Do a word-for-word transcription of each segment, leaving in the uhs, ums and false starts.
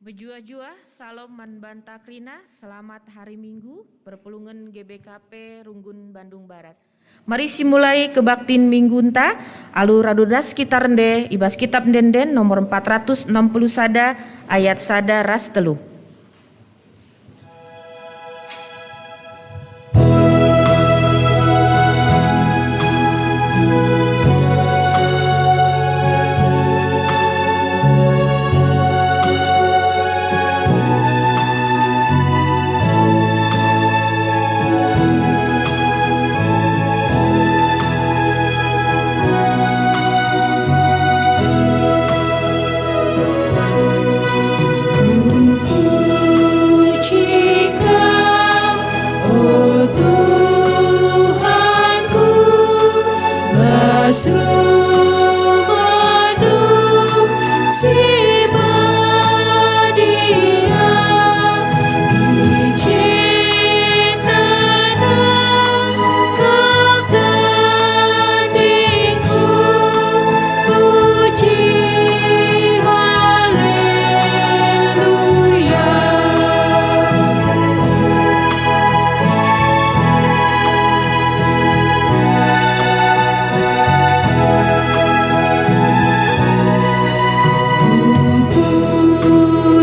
Mejuah-juah, salom man banta kerina, selamat hari Minggu, perpulungen G B K P Runggun Bandung Barat. Mari simulai kebaktin Minggunta, alu radu das kita rende i bas Kitab Ende-enden nomor empat ratus enam puluh sada, ayat sada ras telu. Kupuji Kam, o Tuhanku, bas rumahNdu si badia, i je tenang kap tandingku, puji haleluya.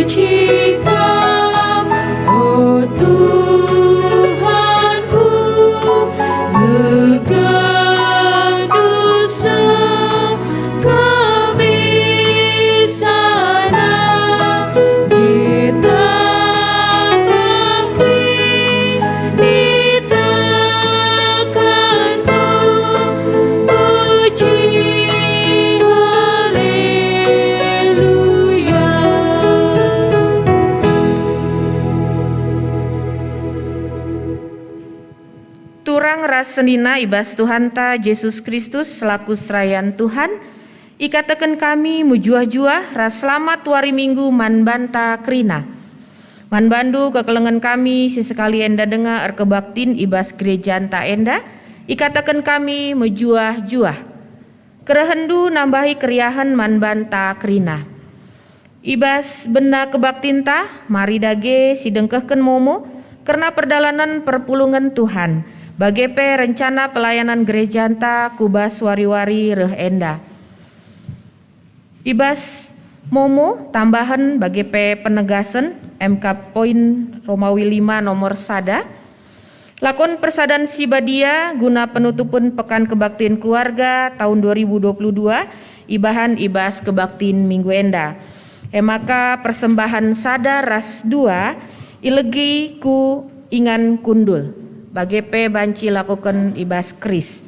Kupuji Kam, o Tuhanku, degah dosa kami sana, je tampak kinitekenku, puji haleluya. Turang ras senina i bas Tuhanta Jesus Kristus selaku serayan Tuhan, ikataken kami mejuah-juah ras selamat wari Minggu man banta kerina. Man bandu kekelengen kami si sekali enda denga erkebaktin i bas gerejanta enda, ikataken kami mejuah-juah. Kerehenndu nambahi keriahen man banta kerina. I bas bena kebaktinta, mari dage sidengkehken momo kerna perdalanen perpulungen Tuhan, bage pe rencana pelayanan gerejanta ku bas wari-wari reh enda. I bas momo tambahen bage pe penegasen M K poin Romawi lima nomor sada, lakon persadan si badia guna penutupen Pekan Kebaktin Keluarga tahun dua ribu dua puluh dua ibahan i bas kebaktin minggu enda. E maka persembahen sada ras dua ilegi ku ingan kundul, bage pe banci lakoken i bas keris,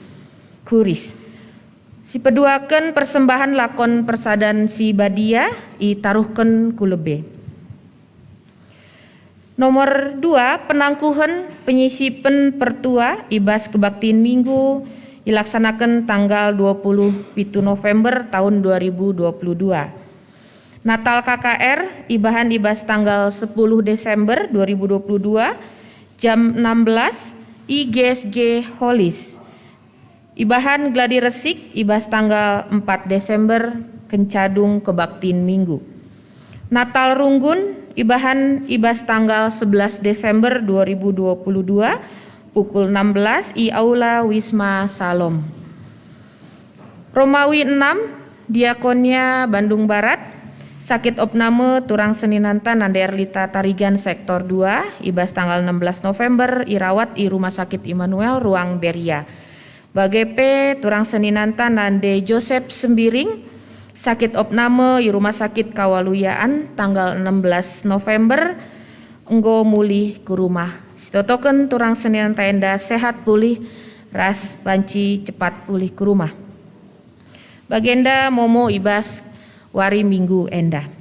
kuris. Sipeduaken persembahen lakon persadan si badia itaruhken ku lebe. Nomor dua, penangkuhen penyisipen pertua i bas kebaktin Minggu ilaksanaken tanggal dua puluh pitu November tahun dua ribu dua puluh dua. Natal K K R ibahan i bas tanggal sepuluh Desember dua ribu dua puluh dua, jam enam belas, i G S G Holis. Ibahan gladi resik i bas tanggal empat Desember, kencadung kebaktin Minggu. Natal Runggun ibahan i bas tanggal sebelas Desember dua ribu dua puluh dua, pukul enam belas, i Aula Wisma Salom. Romawi enam, Diakonia Bandung Barat, sakit opname turang seninanta nande Erlita Tarigan sektor dua, i bas tanggal enam belas November irawat i Rumah Sakit Immanuel Ruang Beria. Bage pe turang seninanta nande Josep Sembiring, sakit opname i Rumah Sakit Kawaluyaan tanggal enam belas November, enggo mulih ku rumah. Sitotoken turang seninanta enda sehat pulih ras banci cepat pulih ku rumah. Bagenda momo i bas wari Minggu enda.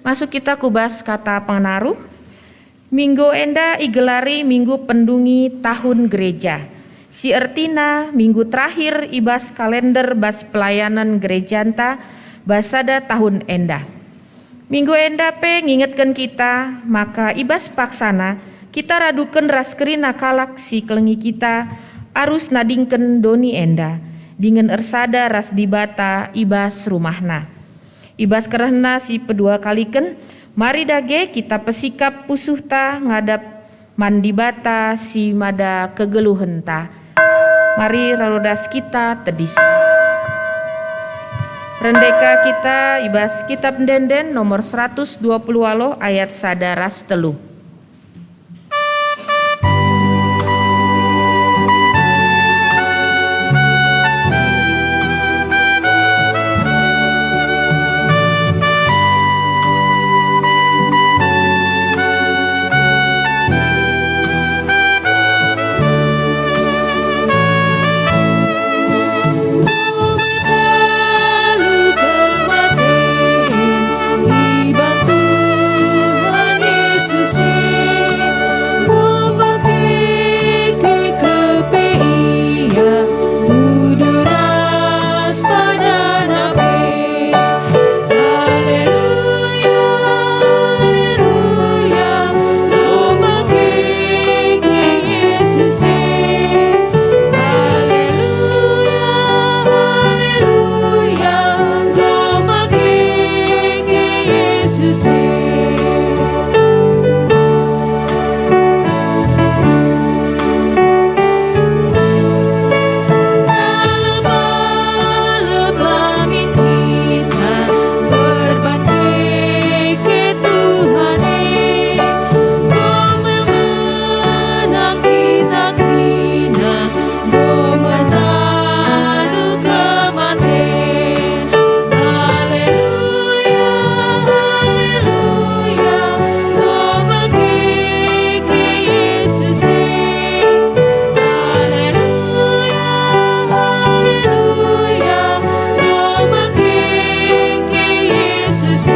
Masuk kita ku bas kata pengenaruh. Minggu enda igelari Minggu Pendungi Tahun Gereja, si ertina minggu terakhir i bas kalender bas pelayanan gerejanta bas sada tahun enda. Minggu enda pe ngingetken kita maka i bas paksana kita raduken ras kerina kalak si kelengi kita arus nadingken doni enda, dingen ersada ras Dibata i bas rumahNa. I bas kerehna si pedua kaliken, mari dage kita pesikap pusuhta ngadap man Dibata si mada kegeluhenta. Mari rarodas kita tedis. Rendeka kita i bas Kitab Ende-enden nomor seratus dua puluh waluh ayat sada ras telu. Iban Tuhan Yesus e, kumbake kepe Ia, tudu ras padana pe. Haleluya, haleluya, kumbake Yesus e. Haleluya, haleluya, kumbake Yesus e. Lepa-lepa min kita berban keke Tuhan e, enggo menang kita kerina, enggo metalu kematen. Haleluya, haleluya, enggo mekeke Yesus e. Haleluya, haleluya, enggo mekeke Yesus e.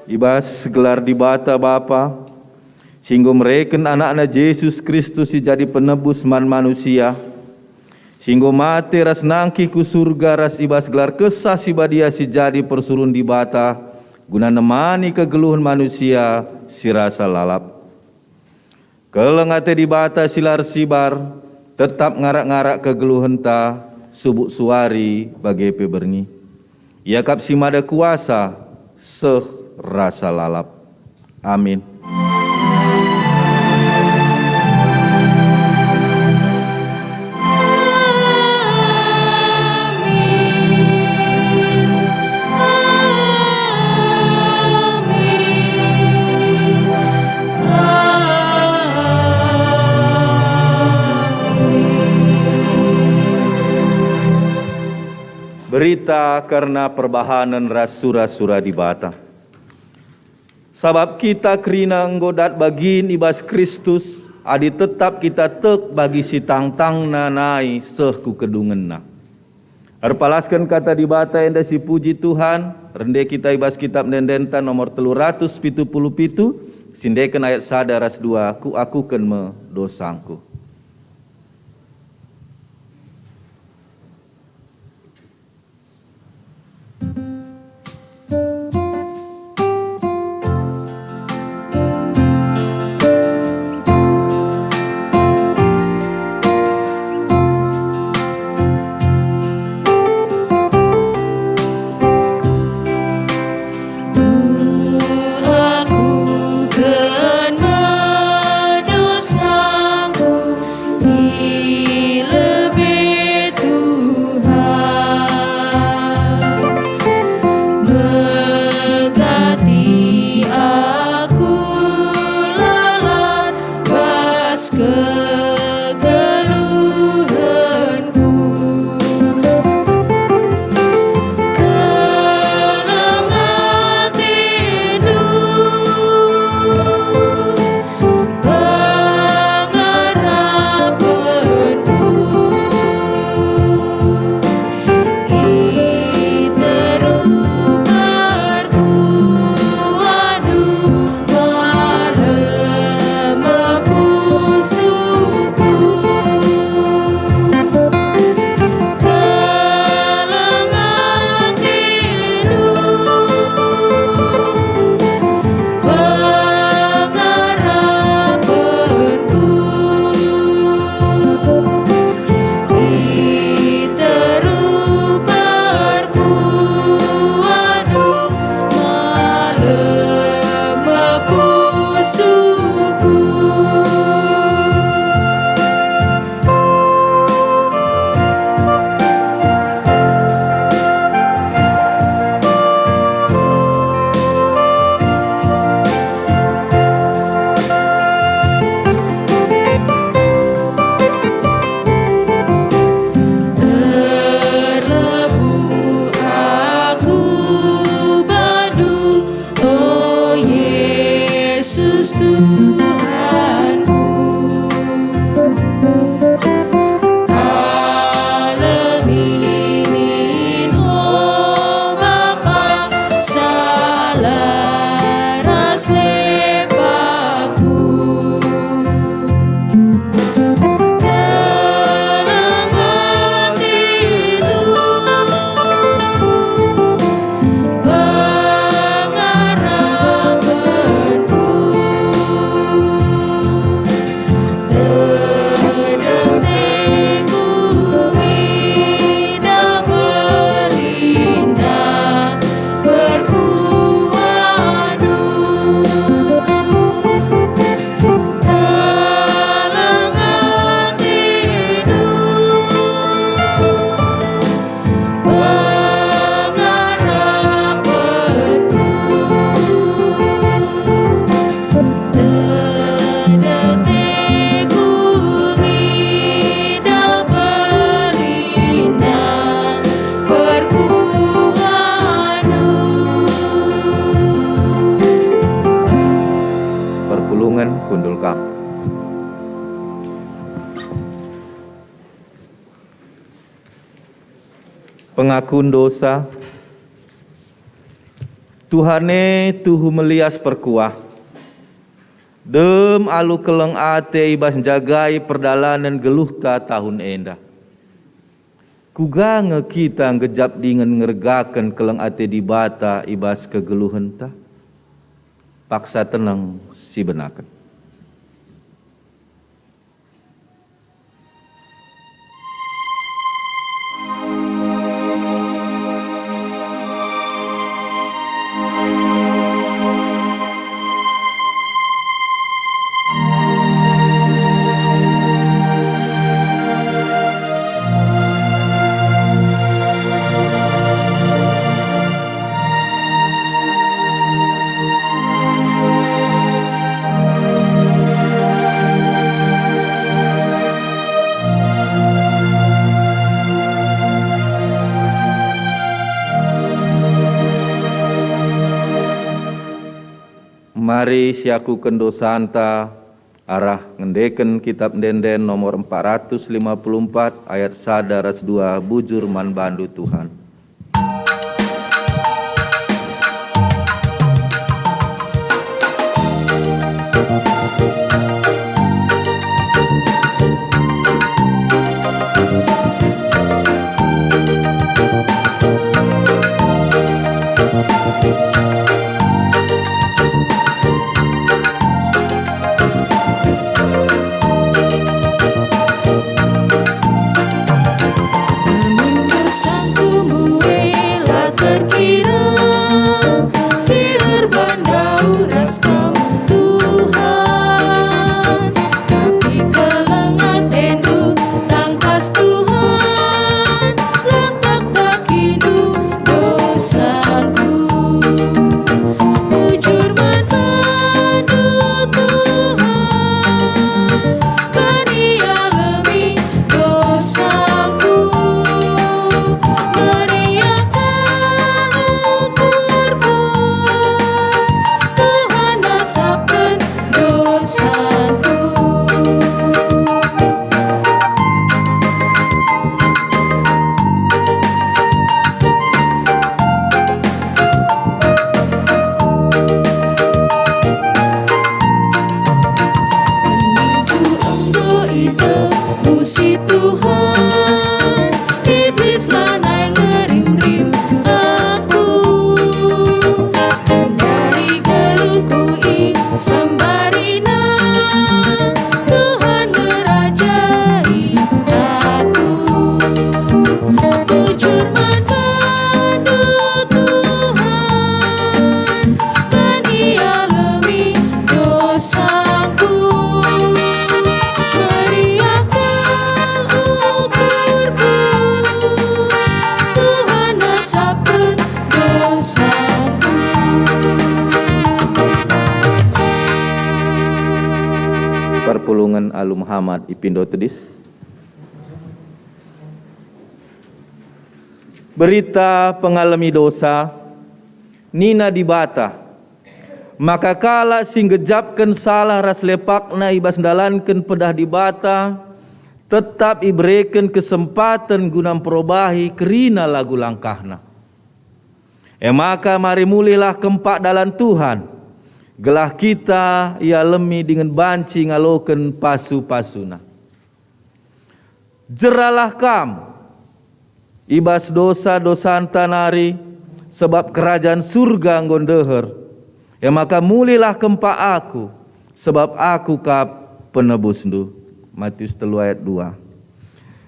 I bas gelar Dibata Bapa, si enggo mereken AnakNa Jesus Kristus si jadi penebus man manusia, si enggo mate ras nangkih ku Surga ras i bas gelar Kesah Si Badia si jadi persuruhen Dibata, guna nemani kegeluhen manusia si rasa lalap. Keleng ate Dibata si la ersibar, tetap ngarak-ngarak kegeluhenta, subuk suari bage pe berngi. Ia kap si mada kuasa, seh rasa lalap. Amin. Berita kerna perbahanen ras sura-sura Dibata. Sabap kita kerina enggo dat bagin i bas Kristus, adi tetap kita tek bagi si tangtangna nai seh ku kedungenna. Erpalasken Kata Dibata enda si puji Tuhan, rende kita i bas Kitab Ende-endenta nomor telu ratus pitu puluh pitu, si endeken ayat sada ras dua, "Kuakuken me dosangku." Kuakuken me dosangku, Pengakun dosa. Tuhan e, tuhu melias perkuah. Dem alu keleng ate i bas njagai perdalanen geluhta tahun enda. Kuga nge kita nggejap dingen ngergaken keleng ate Dibata i bas kegeluhenta? Paksa teneng sibenaken. Mari siakuken dosanta arah ngendeken Kitap Ende-enden nomor empat ratus lima puluh empat ayat sada ras dua, bujur man bandu Tuhan. Berminggu sangku mue la terkira, si erban ndauh ras Kam, Tuhan. Tapi keleng atendu tangkas, Tuhan, lantak dakindu dosaku. Bujur man bandu, Tuhan, bani alemi dosaku. Meriah kal ukurku, Tuhan asapken dosaku. Peningku enggo itebusi Tuhan, Iblis lanai ngerim-rim aku. Dari geluhku isambarina, Tuhan ngerajai aku. Bujur man bandu, Tuhan, bani alemi dosaku. Meriah kal ukurku, Tuhan asapken dosaku. Perpulungen alu Muhammad ipindo tedis. Berita pengalemi dosa, nina Dibata, maka kalak si nggejapken salah ras lepakna i bas ndalanken pedah Dibata, tetap ibereken kesempaten guna mperobahi kerina lagu langkahna. E maka mari mulihlah kempak dalan Tuhan, gelah kita ialemi dingen banci ngaloken pasu-pasuNa. Jeralah kam i bas dosa-dosanta nari, sabap kerajan Surga enggo ndeher. E maka mulihlah kempak Aku, sabap Aku kap penebusndu. Matius telu ayat dua.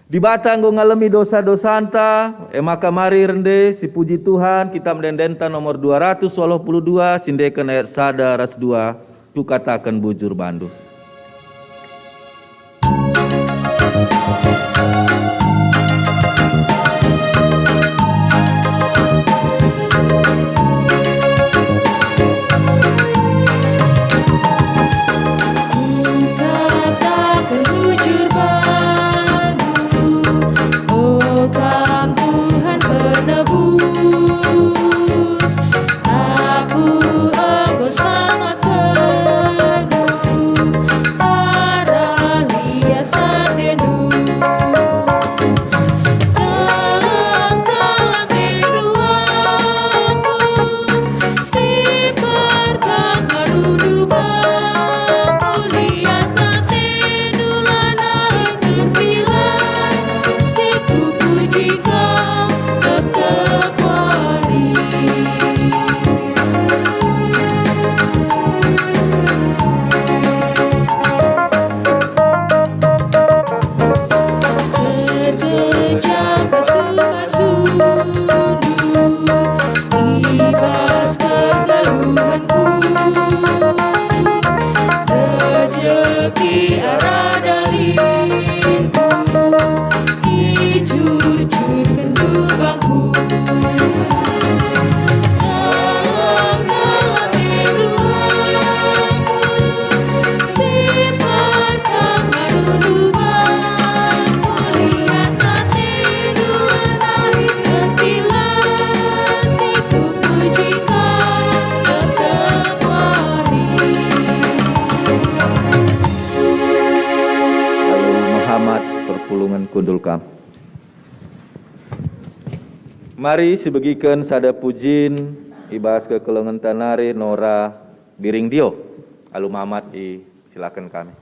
Dibata enggo ngalemi dosa-dosanta, e maka mari rende sipuji Tuhan, Kitap Ende-endenta nomor dua ratus waluh puluh dua, siendeken ayat sada ras dua, kukataken bujur bandu. Kukataken bujur bandu, O Kam Tuhan Penebus, aku enggo selamatkenNdu. Tulkam. Mari sibegiken sada pujin i bas kekelengenta nari Nora Biring Dio. Alu mamat isilaken kami.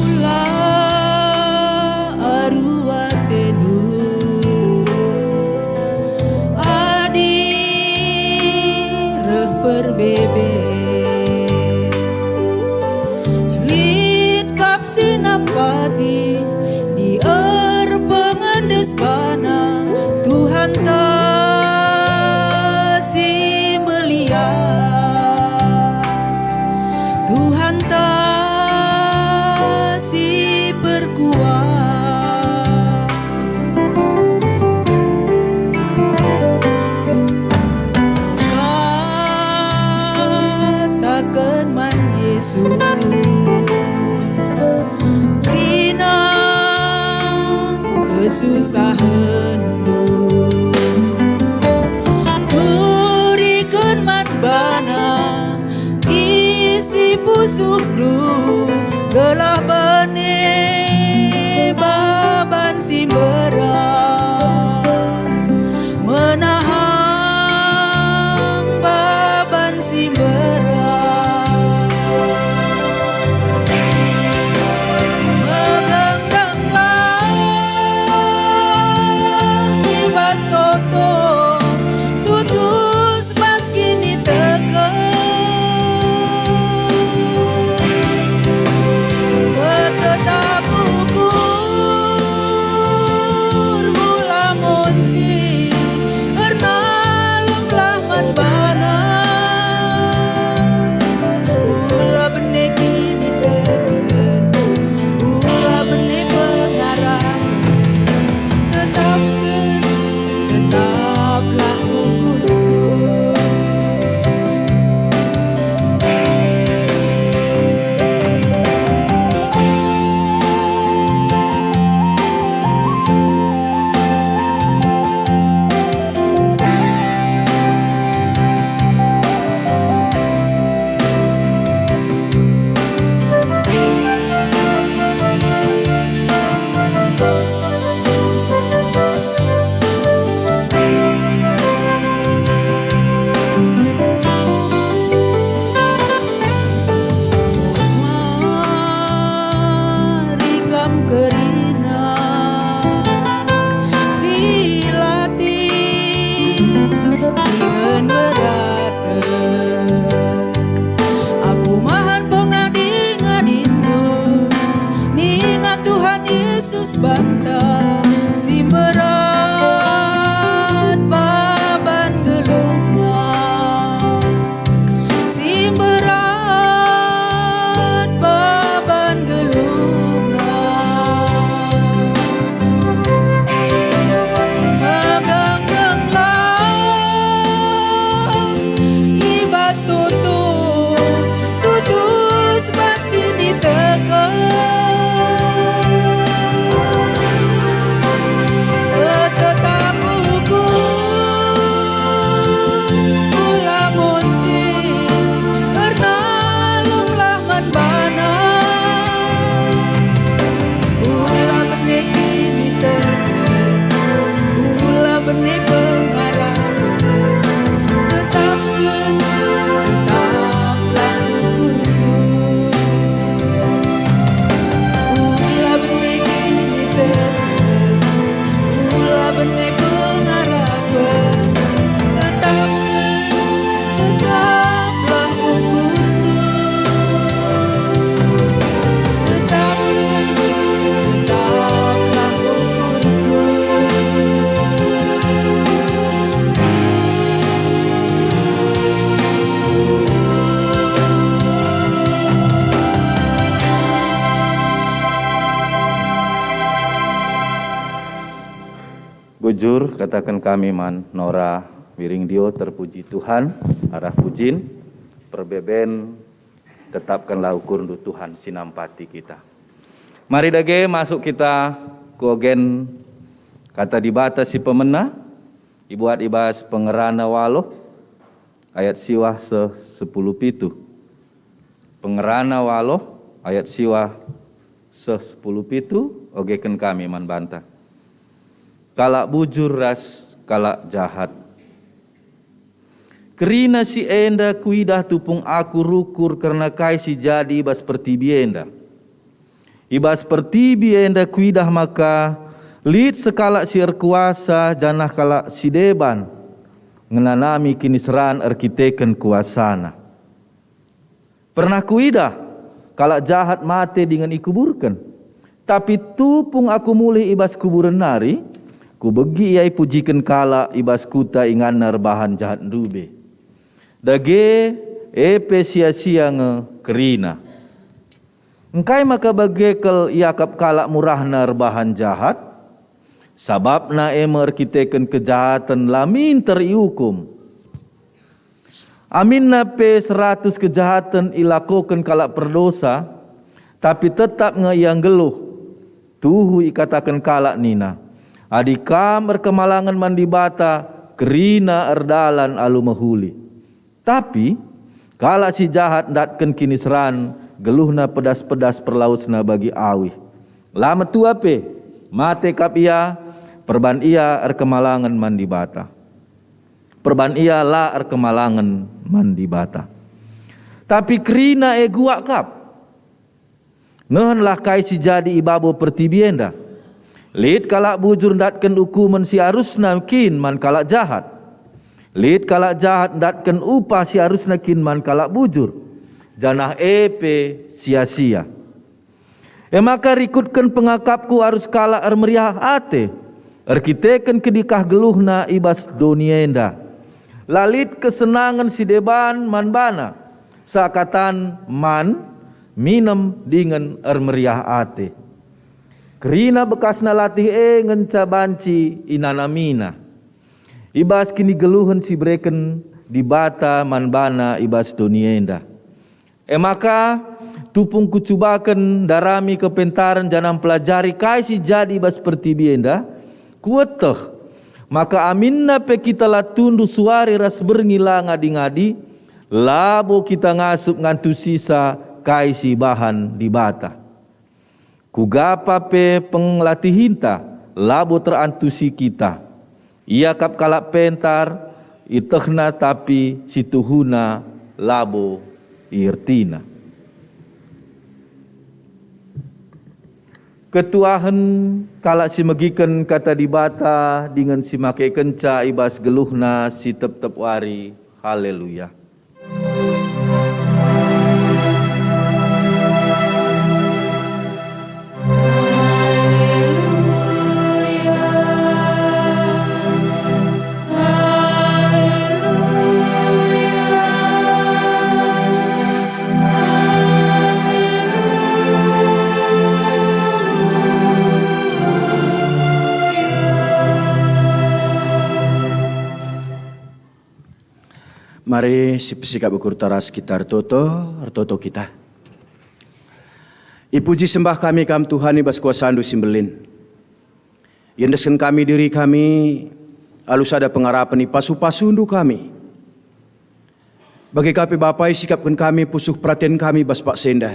Ula aru atendu adi reh perbebe. Lit kap si nampati, di erpengendes bana, Tuhanta si melias, Tuhanta si perkuah. Kataken man Jesus, kerina kesusahenndu. Beriken man bana isi pusuhndu, gelah bene baban si mberat, menahang baban si mberat. Megenggenglah i bas toto, tutus bas kiniteken. Petetap ukur, ula ngunci, ernalumlah man bana. Jujur kataken kami man Nora Wiring Dio, terpuji Tuhan, arah pujin, perbeben, tetapkenlah ukurndu Tuhan si nampati kita. Mari dage masuk kita ku ogen Kata Dibata si pemena, ibuat i bas Pengerana waloh, ayat siwah seh sepuluh pitu. Pengerana waloh, ayat siwah seh sepuluh pitu, ogeken kami man banta. Kalak bujur ras kalak jahat. Kerina si enda kuidah tupung aku rukur kerna kai si jadi i bas pertibi enda. I bas pertibi enda kuidah maka lit sekalak si erkuasa janah kalak si deban ngenanami kiniseran erkiteken kuasana. Pernah kuidah kalak jahat mate dingen ikuburken. Tapi tupung aku mulih i bas kuburen nari, kubegi ia ipujiken kalak i bas kuta inganna erbahan jahat ndube. Dage, e pe sia-sia nge kerina. Engkai maka bage kal iakap kalak murahna erbahan jahat? Sabapna e me erkiteken kejahaten la minter iukum. Aminna pe seratus kejahaten ilakoken kalak perdosa, tapi tetap nge ia nggeluh. Tuhu ikataken kalak nina, "Adi kam erkemalangen man Dibata, kerina erdalan alu mehuli." Tapi kalak si jahat ndatken kiniseran, geluhna pedas-pedas perlawesna bagi awih. La metua pe, mate kap ia, perban ia erkemalangen man Dibata. Perban ia la erkemalangen man Dibata. Tapi kerina e guak kap. Nehenlah kai si jadi i babo pertibi enda. Lit kalak bujur ndatken ukumen si arusna kin man kalak jahat. Lit kalak jahat ndatken upah si arusna kin man kalak bujur, janah e pe sia-sia. E maka rikutken pengakapku arus kalak ermeriah ate, erkiteken kedikah geluhna i bas doni enda. La lit kesenangen si deban man bana, seakatan man, minem dingen ermeriah ate. Kerina bekasna latih e ngenca banci inanamina i bas kinigeluhen si ibereken Dibata man bana i bas doni enda. E maka, tupung kucubaken ndarami kepentaren janah mpelajari kai si jadi i bas pertibi enda, kueteh maka aminna pe kita la tunduh suari ras berngi la ngadi-ngadi, labo kita ngasup ngantusisa kai si ibahan Dibata. Kuga pa pe penglatihinta labo terantusi kita. Iakap kalak pentar, ietehna tapi situhuna labo iertina. Ketuahen kalak si megiken Kata Dibata dingen si makekenca i bas geluhna si tep-tep wari. Haleluya. Mari sipesikap ukurta ras kita ertoto, ertoto kita. Ipuji sembah kami Kam Tuhan i bas kuasaNdu si mbelin. Iendesken kami diri kami alu sada pengarapen, ipasu-pasuNdu kami. Bage ka pe Bapa isikapken kami pusuh peraten kami bas paksa enda.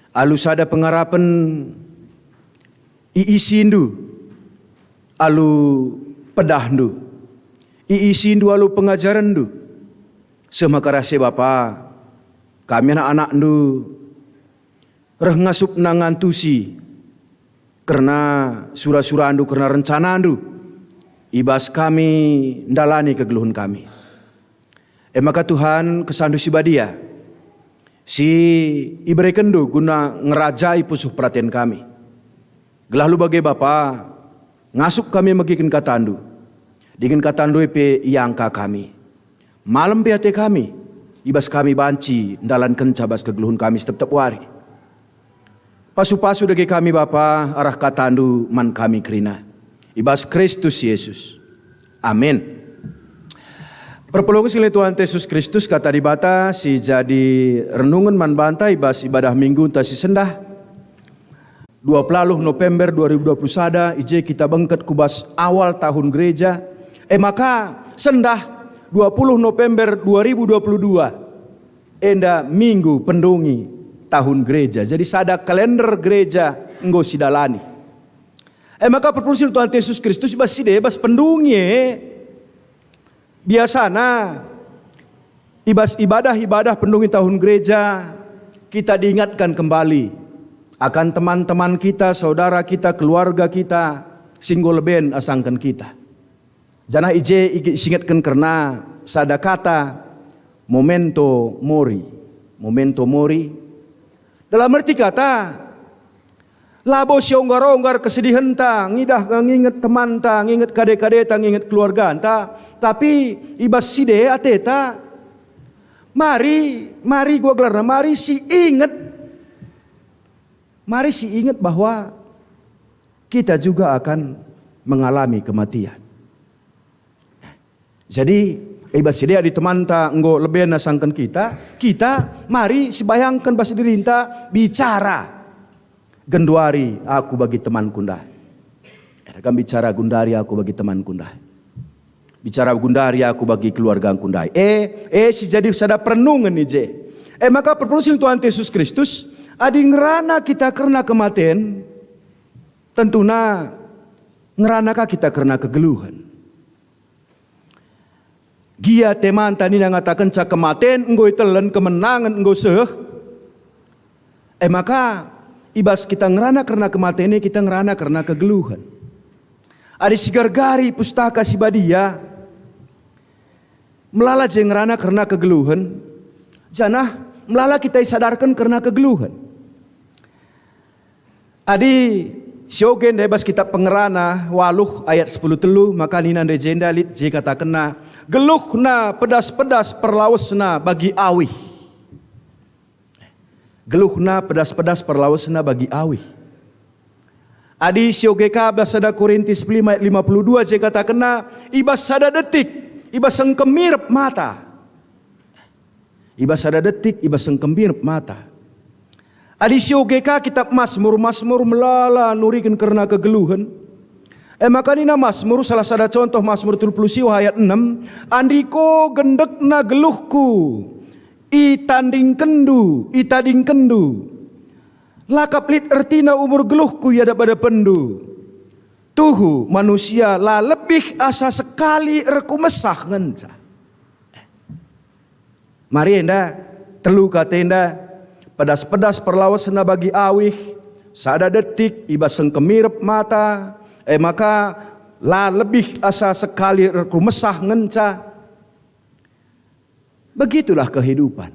Alu sada pengarapen iisiNdu alu pedahNdu, iisiNdu alu pengajarenNdu, seh maka ras e Bapa, kami anak-anakNdu reh ngasupna ngantusi kerna sura-suraNdu, kerna rencanaNdu i bas kami ndalani kegeluhen kami. E maka Tuhan, KesahNdu si Badia, si iberekenNdu guna ngerajai pusuh peraten kami. Gelah alu bage Bapa, ngasup kami megiken kataNdu, dingen kataNdu e pe iangka kami. Malem pe ate kami, i bas kami banci ndalankenca bas kegeluhen kami si tep-tep wari. Pasu-pasu dage kami Bapa arah kataNdu man kami kerina. i bas Kristus Yesus. Amin. Perpulungen si Tuhan Yesus Kristus, Kata Dibata si jadi renungen man banta i bas ibadah Minggunta si sendah, dua puluh November dua ribu dua puluh sada, i je kita bengket ku bas awal tahun gereja. E maka, sendah dua puluh November dua ribu dua puluh dua, enda minggu pendungi tahun gereja. Jadi sada kalender gereja enggo sidalani. E maka perpulungen si Tuhan Yesus Kristus i bas si de, bas pendungi e. Biasana, i bas ibadah-ibadah pendungi tahun gereja, kita diingatkan kembali akan teman-teman kita, saudara kita, keluarga kita, si enggo leben asangken kita. Janah i je isingetken kerna sada kata, memento mori. Memento mori, dalam erti kata, labo sionggar-onggar kesedihenta, ngidah nginget temanta, nginget kade-kadeta, nginget keluarganta, tapi i bas si de ateta. Mari, mari gua gelarna, mari si inget, mari si inget bahwa kita juga akan mengalami kematian. Jadi, i bas si de adi temanta enggo leben asangken kita, kita mari sibayangken bas dirinta, bicara, "Genduari aku bagi temanku ndai." Enda kam bicara, "Genduari aku bagi temanku ndai." Bicara, "Genduari aku bagi keluargangku ndai." E, e, si jadi sada perenungen i je. E maka perpulungen si Tuhan Yesus Kristus, adi ngerana kita kerna kematen, tentuna ngerana ka kita kerna kegeluhen. Gia temanta nina ngatakenca kematen enggo itelen, kemenangen enggo seh. E maka, i bas kita ngerana kerna kematen e, kita ngerana kerna kegeluhen. Adi sigargari Pustaka Si Badia, melala je ngerana kerna kegeluhen, janah melala kita isadarken kerna kegeluhen. Adi sioge ndai bas Kitap Pengerana waluh ayat sepuluh telu, maka nina ndai jenda lit je katakenna, "Geluhna pedas-pedas perlawesna bagi awih." Geluhna pedas-pedas perlawesna bagi awih. Adi sioge ka bas sada Korintus lima ayat lima puluh dua je katakenna, i bas sada detik, i bas sengkemirep mata. I bas sada detik, i bas sengkemirep mata. Adi sioge ka Kitap Masmur, Masmur melala nuriken kerna kegeluhen. E maka nina Masmur, salah sada contoh Masmur telu puluh siwah ayat enem, "Andiko gendekna geluhku, itandingkenndu, itadingkenndu. Lakap lit ertina umur geluhku i adap-adapenndu. Tuhu, manusia la lebih asa sekali erkumesah ngenca." Mari enda, telu kata enda, pedas-pedas perlawesna bagi awih, sada detik i bas sengkemirep mata, e maka la lebih asa sekali erkumesah ngenca. Begitulah kehidupan.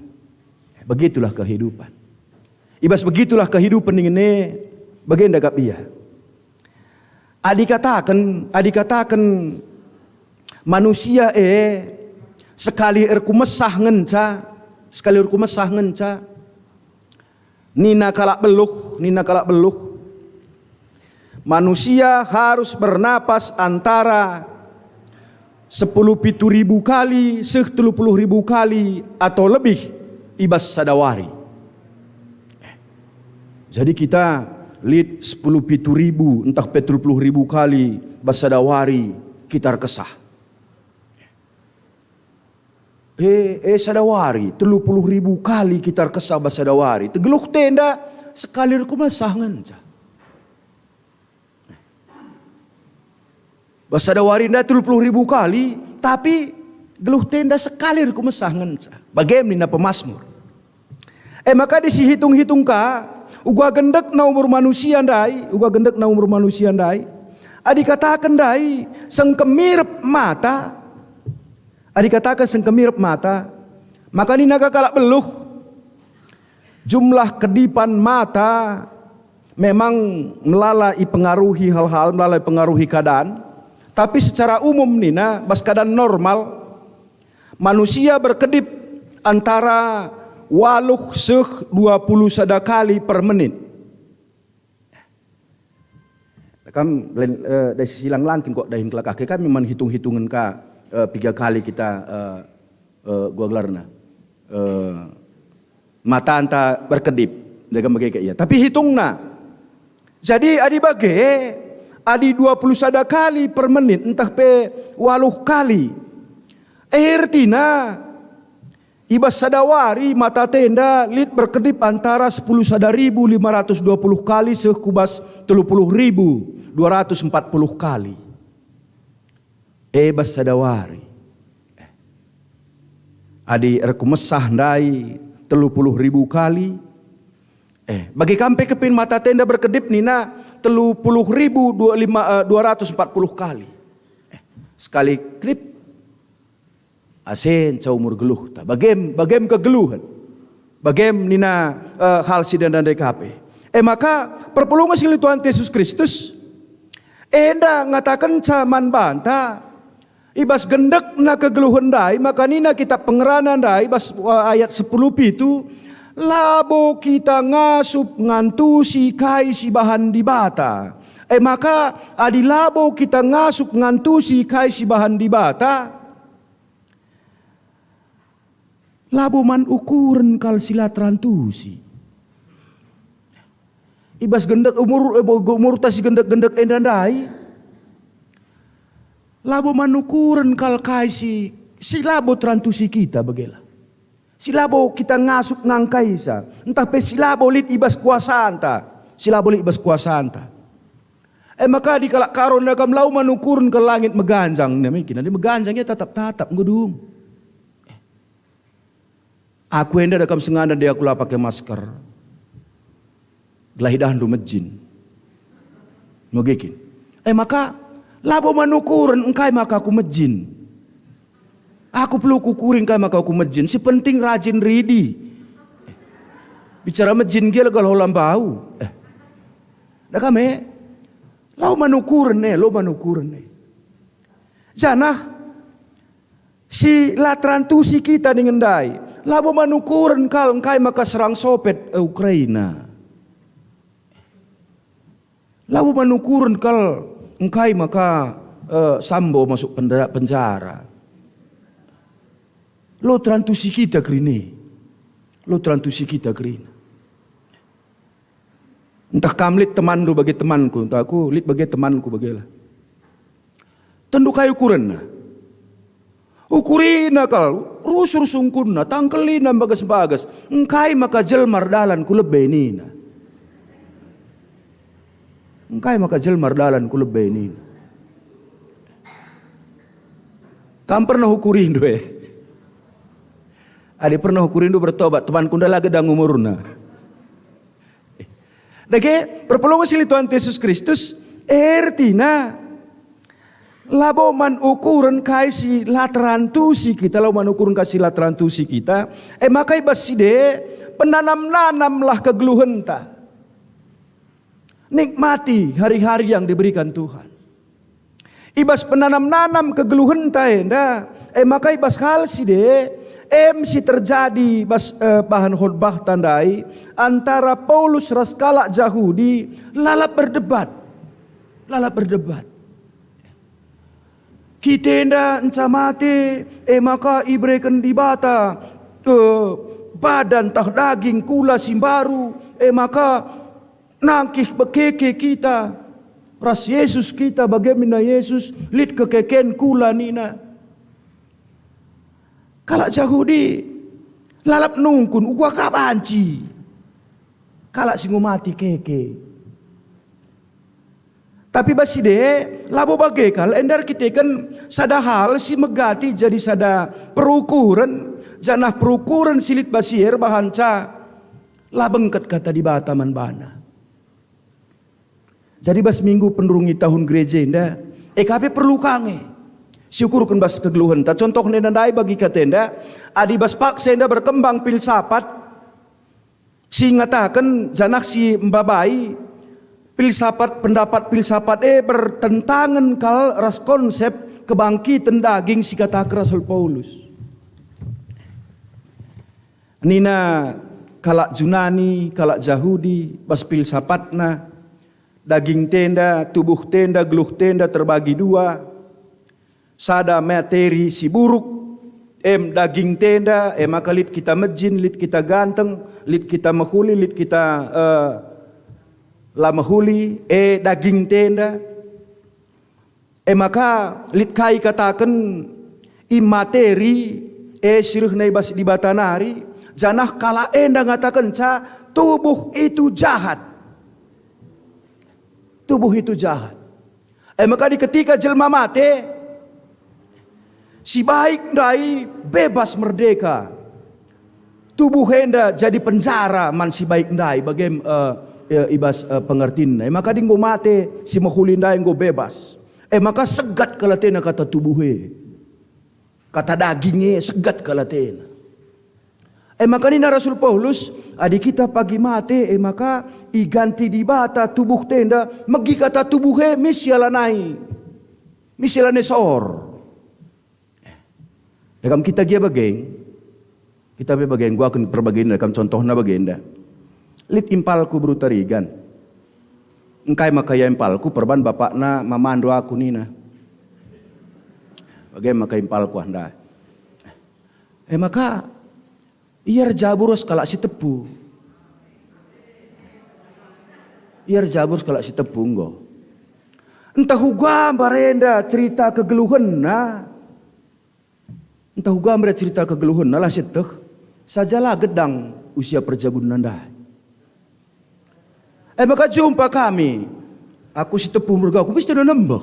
Begitulah kehidupan. I bas begitulah kehidupan ningen e, bagenda kap ia. Adi kataken, adi kataken manusia e sekali erkumesah ngenca, sekali erkumesah ngenca, nina kalak beluh, nina kalak beluh, manusia harus bernapas antara sepuluh pitu ribu kali seh telu puluh ribu kali atau lebih i bas sada wari. Jadi kita lit sepuluh pitu ribu ntah pe telu puluh ribu kali bas sada wari kita erkesah. E, e, sada wari, telu puluh ribu kali kita erkesah bas sada wari. Tegeluh tenda sekali erkumesah ngenca. Bas sada wari enda telu puluh ribu kali, tapi geluh tenda sekali erkumesah ngenca. Bage me nina pemasmur. E maka adi sihitung-hitung ka, uga gendekna umur manusia ndai, uga gendekna umur manusia ndai. Adi kataken ndai, sengkemirep mata, adi kataken sengkemirep mata, maka nina ka kalak beluh, jumlah kedipan mata memang melala ipengaruhi hal-hal, melala ipengaruhi keadaan, tapi secara umum nina, bas keadaan normal, manusia berkedip antara waluh seh dua puluh sada kali per menit. Kam len, eh, dai silang langkin kok dahin kelakah ke kami man hitung-hitungen ka, eh, piga kali kita, eh, eh, gua gelarna, eh, matanta berkedip, jaga mege ke ia. Tapi hitungna. Jadi adi bage, adi dua puluh sada kali per menit, ntah pe waluh kali. Eh, ertina, i bas sada wari mata tenda lit berkedip antara sepuluh sada ribu lima ratus dua puluh kali seh ku bas telu puluh ribu dua ratus empat puluh kali. E bas sada wari. Eh. Adi erkumesah ndai telu puluh ribu kali. Eh, bagi kam pe kepin mata tenda berkedip nina telu puluh ribu dua lima, eh, dua ratus empat puluh kali. Eh, sekali kedip, asen cau umur geluhta. Bagem, bagem kegeluhen. Bagem nina, eh, hal si dendande kape. E maka, perpulungen si lit Tuhan Yesus Kristus, enda ngatakenca man banta, i bas gendekna kegeluhen ndai, maka nina Kitap Pengerana ndai, bas, eh, ayat sepuluh pitu, "Labo kita ngasup ngantusi kai si bahan Dibata." E maka, adi labo kita ngasup ngantusi kai si bahan Dibata, labo man ukuren kal si la terantusi. I bas gendek umur, eh, bo-, umurta si gendek-gendek enda ndai, labo man ukuren kal kai si, si labo terantusi kita bagela. Si labo kita ngasup ngangkaisa, ntah pe si labo lit i bas kuasanta, si labo lit i bas kuasanta. E maka di kalak Karo nda kam lau man ukuren kal langit meganjang, nina miki, nanti meganjang ia tatap-tatap, ngedung. Aku enda da kam sengana de aku la pake masker. Gelah idahndu mejin. Megikin. E maka, labo man ukuren engkai maka aku mejin. Aku perlu kukuri engkai maka aku mejin. Si penting rajin ridi. Bicara mejin gia lega hola mbau. Eh. Da kam e. Lau man ukuren e, lau man ukuren e. Janah si la terantusi kita dingen ndai, labo man ukuren kal engkai maka serang sopet, eh, Ukraina. Labo man ukuren kal engkai maka, eh, Sambo masuk pendera-, penjara. Lo terantusi kita kerina. Lo terantusi kita kerina. Ntah kam lit temanndu bage temanku, ntah aku lit bage temanku bagela. Tentu kai ukurenna. Ukurina kal, rusur sungkunna, tangkelina mbages-mbages. Engkai maka jelma erdalan ku lebe nina. Engkai maka jelma erdalan ku lebe nina. Kam pernah ukurindu e? Adi pernah ukurindu bertobat, temanku nda la gedang umurna. Dage, perpulungen si lit Tuhan Yesus Kristus, ertina, labo man ukuren kai si la terantusi kita, labo man ukuren kai si la terantusi kita, e maka i bas si de, penanam-nanamlah kegeluhenta. Nikmati hari-hari yang diberikan Tuhan. I bas penanam-nanam kegeluhenta enda, e maka i bas hal si de, em si terjadi bas, eh, bahan khotbahta ndai, antara Paulus ras kalak Jahudi lalap berdebat. Lalap berdebat. Kita enda enca mate, e maka ibereken Dibata, eh, badan tah daging kula si mbaru, e maka nangkih bekeke kita ras Yesus kita, bage mina Yesus, lit kekeken kula nina. Kalak Jahudi lalap nungkun, "Uga ka banci kalak si enggo mati keke." Tapi bas si de, labo bage kal enda erkiteken sada hal si megati jadi sada perukuren, janah perukuren si lit bas si e erbahanca la bengket kata Dibata man bana. Jadi bas minggu pendurungi tahun gereja enda, e ka pe perlu ka nge siukurken bas kegeluhenta. Contohna enda ndai bagi kata enda, adi bas paksa enda berkembang filsafat si ngataken janah si mbabai filsafat, pendapat filsafat e bertentangen kal ras konsep kebangkiten daging si kataken Rasul Paulus. Nina kalak Junani, kalak Jahudi, bas filsafatna, Daging tenda, tubuh tenda, geluh tenda terbagi dua. Sada materi si buruk, em daging tenda, e maka lit kita mejin, lit kita ganteng, lit kita mehuli, lit kita, eh, la mehuli, e daging tenda. E maka lit kai kataken i materi, e si rehna i bas Dibata nari, janah kalak enda ngatakenca tubuh itu jahat. Tubuh itu jahat. E maka di ketika jelma mate, si baik ndai bebas merdeka. Tubuh enda jadi penjara man si baik ndai, bage, eh, eh, i bas, eh, pengertinna. E maka enggo mate, si mehuli ndai enggo bebas. E maka segat kal atena kata tubuh e. Kata daging e segat kal atena. E maka nina Rasul Paulus, adi kita pagi mate, e maka iganti Dibata tubuh tenda, megi kata tubuh e mis ialanai. Mis ialanai sor. Dekam kita gia bage, kita pe bage, engguaken perbagenda, kam contohna bagenda. Lit impalku beru Tarigan. Engkai maka ia impalku perban bapakna mamandu aku nina. Bage maka impalku ah ndai. E maka, ia erjabu ras kalak si tepu. Ia erjabu ras kalak si tepu enggo. Ntah uga mbarenda cerita kegeluhenna. Ntah uga mbarenda cerita kegeluhenna, la sieteh. Saja la gedang usia perjabunna ndai. E maka jumpa kami. Aku si tepu mergaku, mesti nembeh.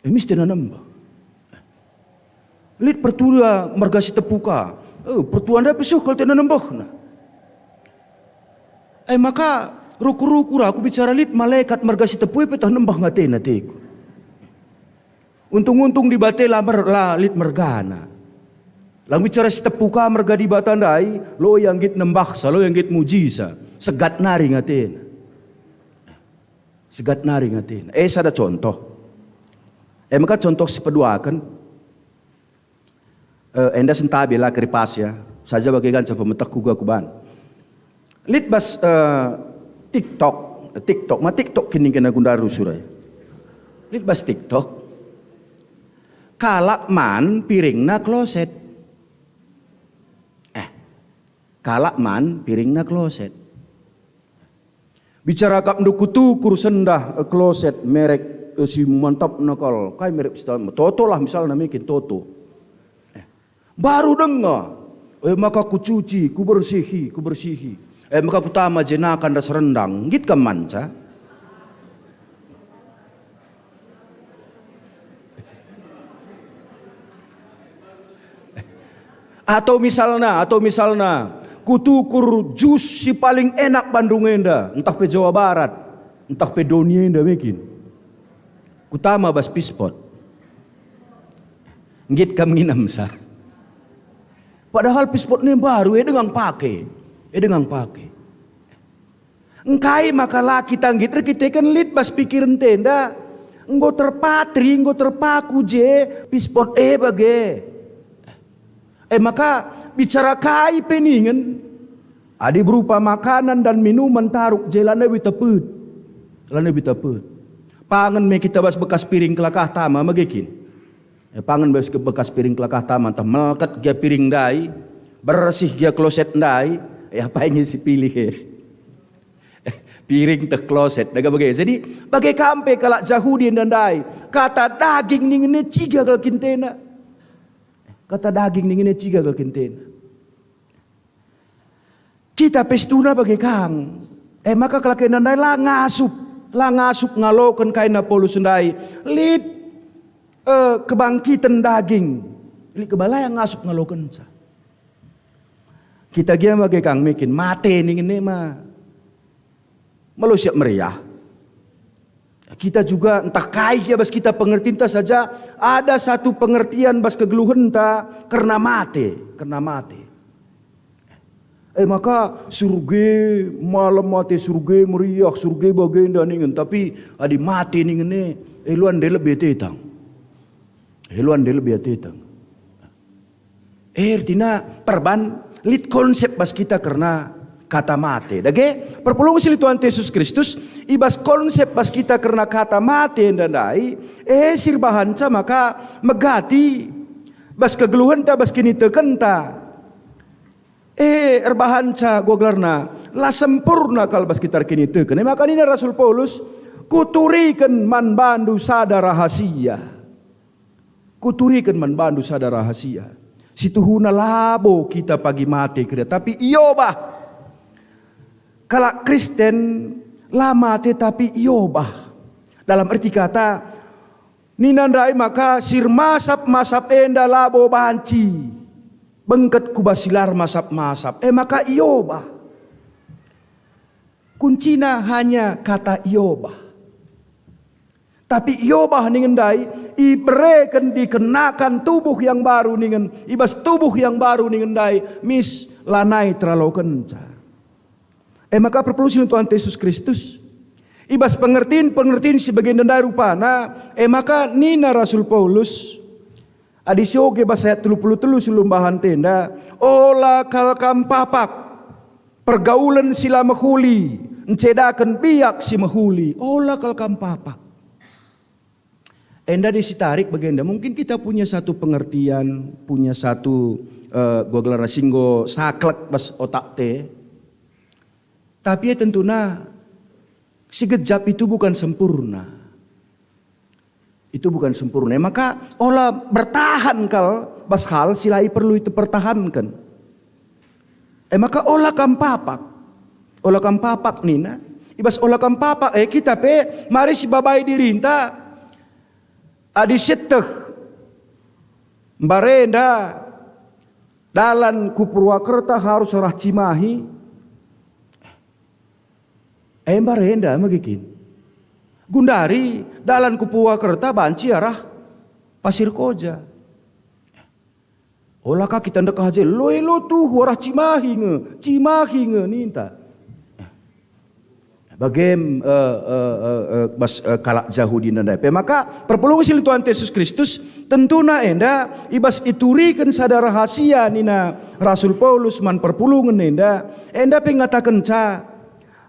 Eh, mesti nembeh. Lit pertua merga si tepu ka. Eh, pertua ndai pe seh kal atena nembehna. Eh, maka rukur-rukur aku bicara lit malekat merga si tepu e pe tah nembeh nge atena ateku. Untung-untung Dibata la mer-, la lit mergana. Lang bicara si tepu ka merga Dibata ndai, lo ia nggit nembahsa, lo ia nggit mujisa. Segat nari nge atena. Segat nari nge atena. Eh, sada contoh. Eh, maka contoh si peduaken. Eh, enda sentabi la keripas ya. Saja bage ngenca pemetehku ga kuban. Lit bas, eh, TikTok, TikTok, ma TikTok kini kena gunda rusur ai. Lit bas TikTok. Kalak man piringna kloset. Eh, kalak man piringna kloset. Bicara kap ndu kutukur sendah, eh, kloset merek, eh, si mantapna kal. Kai merek si mantap? Toto lah misalna, mungkin Toto. Eh, baru denga. Eh, maka kucuci, kubersihi, kubersihi. Eh, maka kutama jenakan ras rendang. Nggit kam manca. Atau misalna, atau misalna, kutukur jus si paling enak Bandung enda, ntah pe Jawa Barat, ntah pe doni enda mungkin. Kutama bas pispot. Nggit kam nginem sa. Padahal pispot ni baru, eh, denga pake. Eh, denga pake. Engkai maka la kita nggit erkiteken lit bas pikiren tenda? Enggo terpatri, enggo terpaku je pispot e bage. E maka bicara kai pe ningen, adi berupa makanan dan minuman taruk je lanai tepet. Lanai tepet. Pangen me kita bas bekas piring kelakah tama megekin. E, pangen bas ke-, bekas piring kelakah tama, ntah melket gia piring ndai, bersih gia kloset ndai, e, apa nge si pilih e? Piring teh kloset, dage bage. Jadi, bage kam pe kalak Jahudi enda ndai, kata daging ningen e ciga kal kintena. Kata daging ningen e ciga kal kintena. Kita pe situhuna bage kang. E maka kalak enda ndai la ngasup, la ngasup ngaloken kai nina Paulus ndai. Lit, eh, kebangkiten daging. Lit kebalayan ngasup ngalokenca. Kita gia bage kang mungkin mate ningen e ma. Malo siap meriah. Kita juga ntah kai gia bas kita pengertinta saja, ada satu pengertian bas kegeluhenta kerna mate, kerna mate. E maka, surge malem mate, surge meriah, surge bagenda ningen, tapi adi mate ningen e, e luan ndelebe tetang. E luan ndelebe tetang. E, ertina perban lit konsep bas kita kerna kata mate. Dage, perpulungen si lit Tuhan Yesus Kristus, I bas konsep bas kita kerna kata mate enda ndai, e si erbahanca maka megati bas kegeluhenta, bas kinitekenta. E erbahanca gua gelarna la sempurna kal bas kita erkiniteken. E maka nina Rasul Paulus, "Kuturiken man bandu sada rahasia." Kuturiken man bandu sada rahasia. Situhuna labo kita pagi mate kerina, tapi iobah. Kalak Kristen la mate tapi iobah. Dalam erti kata, nina ndai maka si ermasap-masap enda labo banci bengket ku bas si la ermasap-masap. E maka iobah. Kuncina hanya kata iobah. Tapi iobah ningen ndai, ibereken, dikenakan tubuh yang baru ningen, i bas tubuh yang baru ningen ndai, mis lanai teralokenca. E maka perpulungen Tuhan Yesus Kristus, i bas pengertin-pengertin si bagenda ndai rupana, e maka nina Rasul Paulus, adi sioge bas ayat telu puluh telu si ulumbahan enda, "Ola kal kam papak, pergaulen si la mehuli, ncedaken biak si mehuli, ola kal kam papak." Enda di si tarik bagenda, mungkin kita punya satu pengertian, punya satu, eh, gua gelarna si enggo saklek bas otakte. Tapi ya tentuna, si gejap itu bukan sempurna. Itu bukan sempurna. Maka ola bertahan kal bas hal si la perlu itu pertahanken. E maka ola kam papak. Ola kam papak nina. I bas ola kam papak, eh, kita pe mari sibabai dirinta adi sieteh mbarenda dalan ku Purwakerta harus arah Cimahi. Eh, mbarenda megi kin. Gundari dalan ku Purwakerta banci arah Pasir Koja. Ola ka kita ndekah je, lo elo tuhu arah Cimahi nge, Cimahi nge ninta. Bagem, eh, eh, eh, eh, bas, eh, kalak Jahudi ndai pe. Maka perpulungen si lit Tuhan Yesus Kristus, tentuna enda i bas ituriken sada rahasia nina Rasul Paulus man perpulungen enda, enda pe ngatakenca,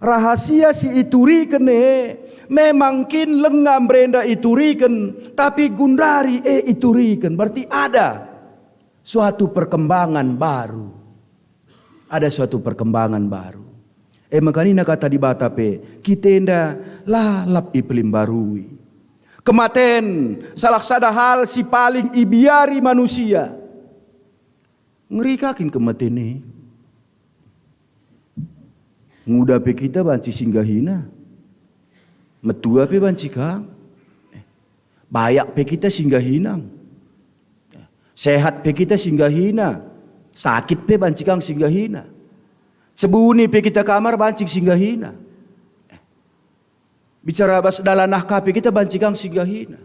rahasia si ituriken e memang kin lenga mbarenda ituriken, tapi gundari e ituriken, berarti ada suatu perkembangan baru. Ada suatu perkembangan baru. E maka nina kata Dibata pe, kita enda lalap ipelimbarui. Kematen, salah sada hal si paling ibiari manusia. Ngeri ka kin kematen e. Nguda pe kita banci singgahina. Metua pe banci kang. Eh, bayak pe kita singgahina. Sehat pe kita singgahina. Sakit pe banci kang singgahina. Cebuni pe kita kamar banci singgahina. Bicara bas dalanah ka pe kita banci kang singgahina.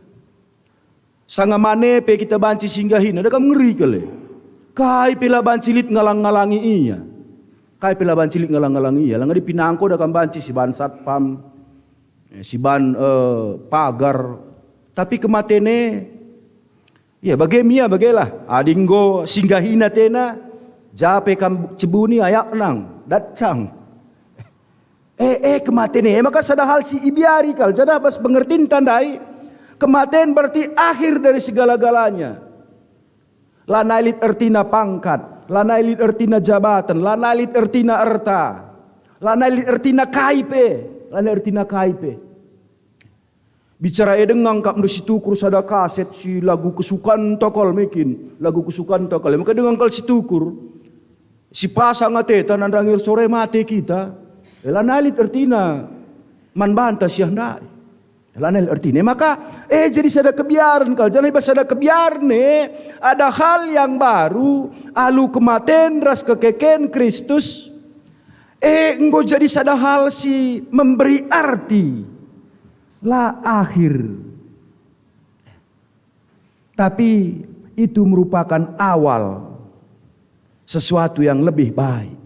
Sanga mane pe kita banci singgahina, da kam ngeri kal e. Kai pe la banci lit ngalang-ngalangi ia. Kai pe la banci lit ngalang-ngalangi ia. Langa dipinangko da kam banci siban satpam, eh, siban, eh, pagar. Tapi kematen e, ia bage mia bagelah. Adi enggo singgahina tena, ja pe kam cebuni ayaknang, datcang. Eh, eh, kematen e maka sada hal si ibiari kal, janah bas pengertinta ndai, kematen berarti akhir dari segala-galanya. Lanai lit ertina pangkat, lanai lit ertina jabatan, lanai lit ertina erta, lanai lit ertina kai pe, lanai ertina kai pe. Bicara e denga kap ndu si tukur sada kaset si lagu kesukanta kal mekin, lagu kesukanta kal. Maka denga kal si tukur, si pasang ateta nandangi sore mate kita. E, lanai lit ertina man banta siah ndai. Lanai lit ertina. Maka, e, jadi sada kebiaren kal. Janah i bas sada kebiaren e, ada hal yang baru, alu kematen ras kekeken Kristus, e, enggo jadi sada hal si memberi arti. La akhir. Tapi itu merupakan awal sesuatu yang lebih baik.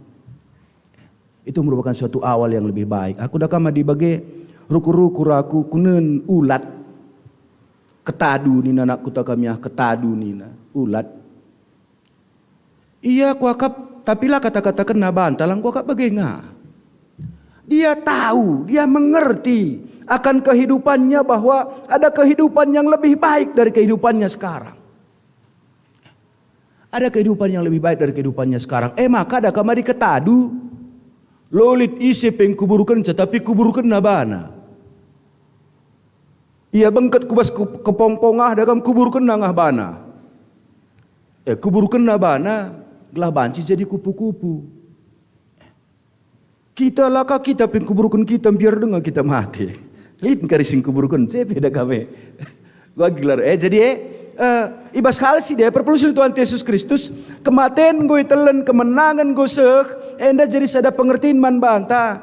Itu merupakan suatu awal yang lebih baik. Aku da kam adi bage rukur-rukur aku kunen ulat. Ketadu nina anak kuta kami ah, ketadu nina ulat. Ia kuakap, tapi la kata-katakenna banta, lang kuakap bage nga. Dia tahu, dia mengerti akan kehidupannya, bahwa ada kehidupan yang lebih baik dari kehidupannya sekarang. Ada kehidupan yang lebih baik dari kehidupannya sekarang. E maka da kam adi ketadu, lolit ise pe ngkuburkenca, tapi kuburkenna bana. Ia bengket ku bas ke-, kepongpong ah, da kam kuburkenna ngah bana. E, kuburkenna bana, gelah banci jadi kupu-kupu. Kita laka kita pe ngkuburken kita, mbiar denga kita mate. Lit kari si ngkuburken, cepe da kame. Bagi gelar. E, jadi, e, e, i bas hal si dea perpulung si lit Tuhan Yesus Kristus, kematen enggo itelen, kemenangen enggo seh, enda jadi sada pengertin man banta.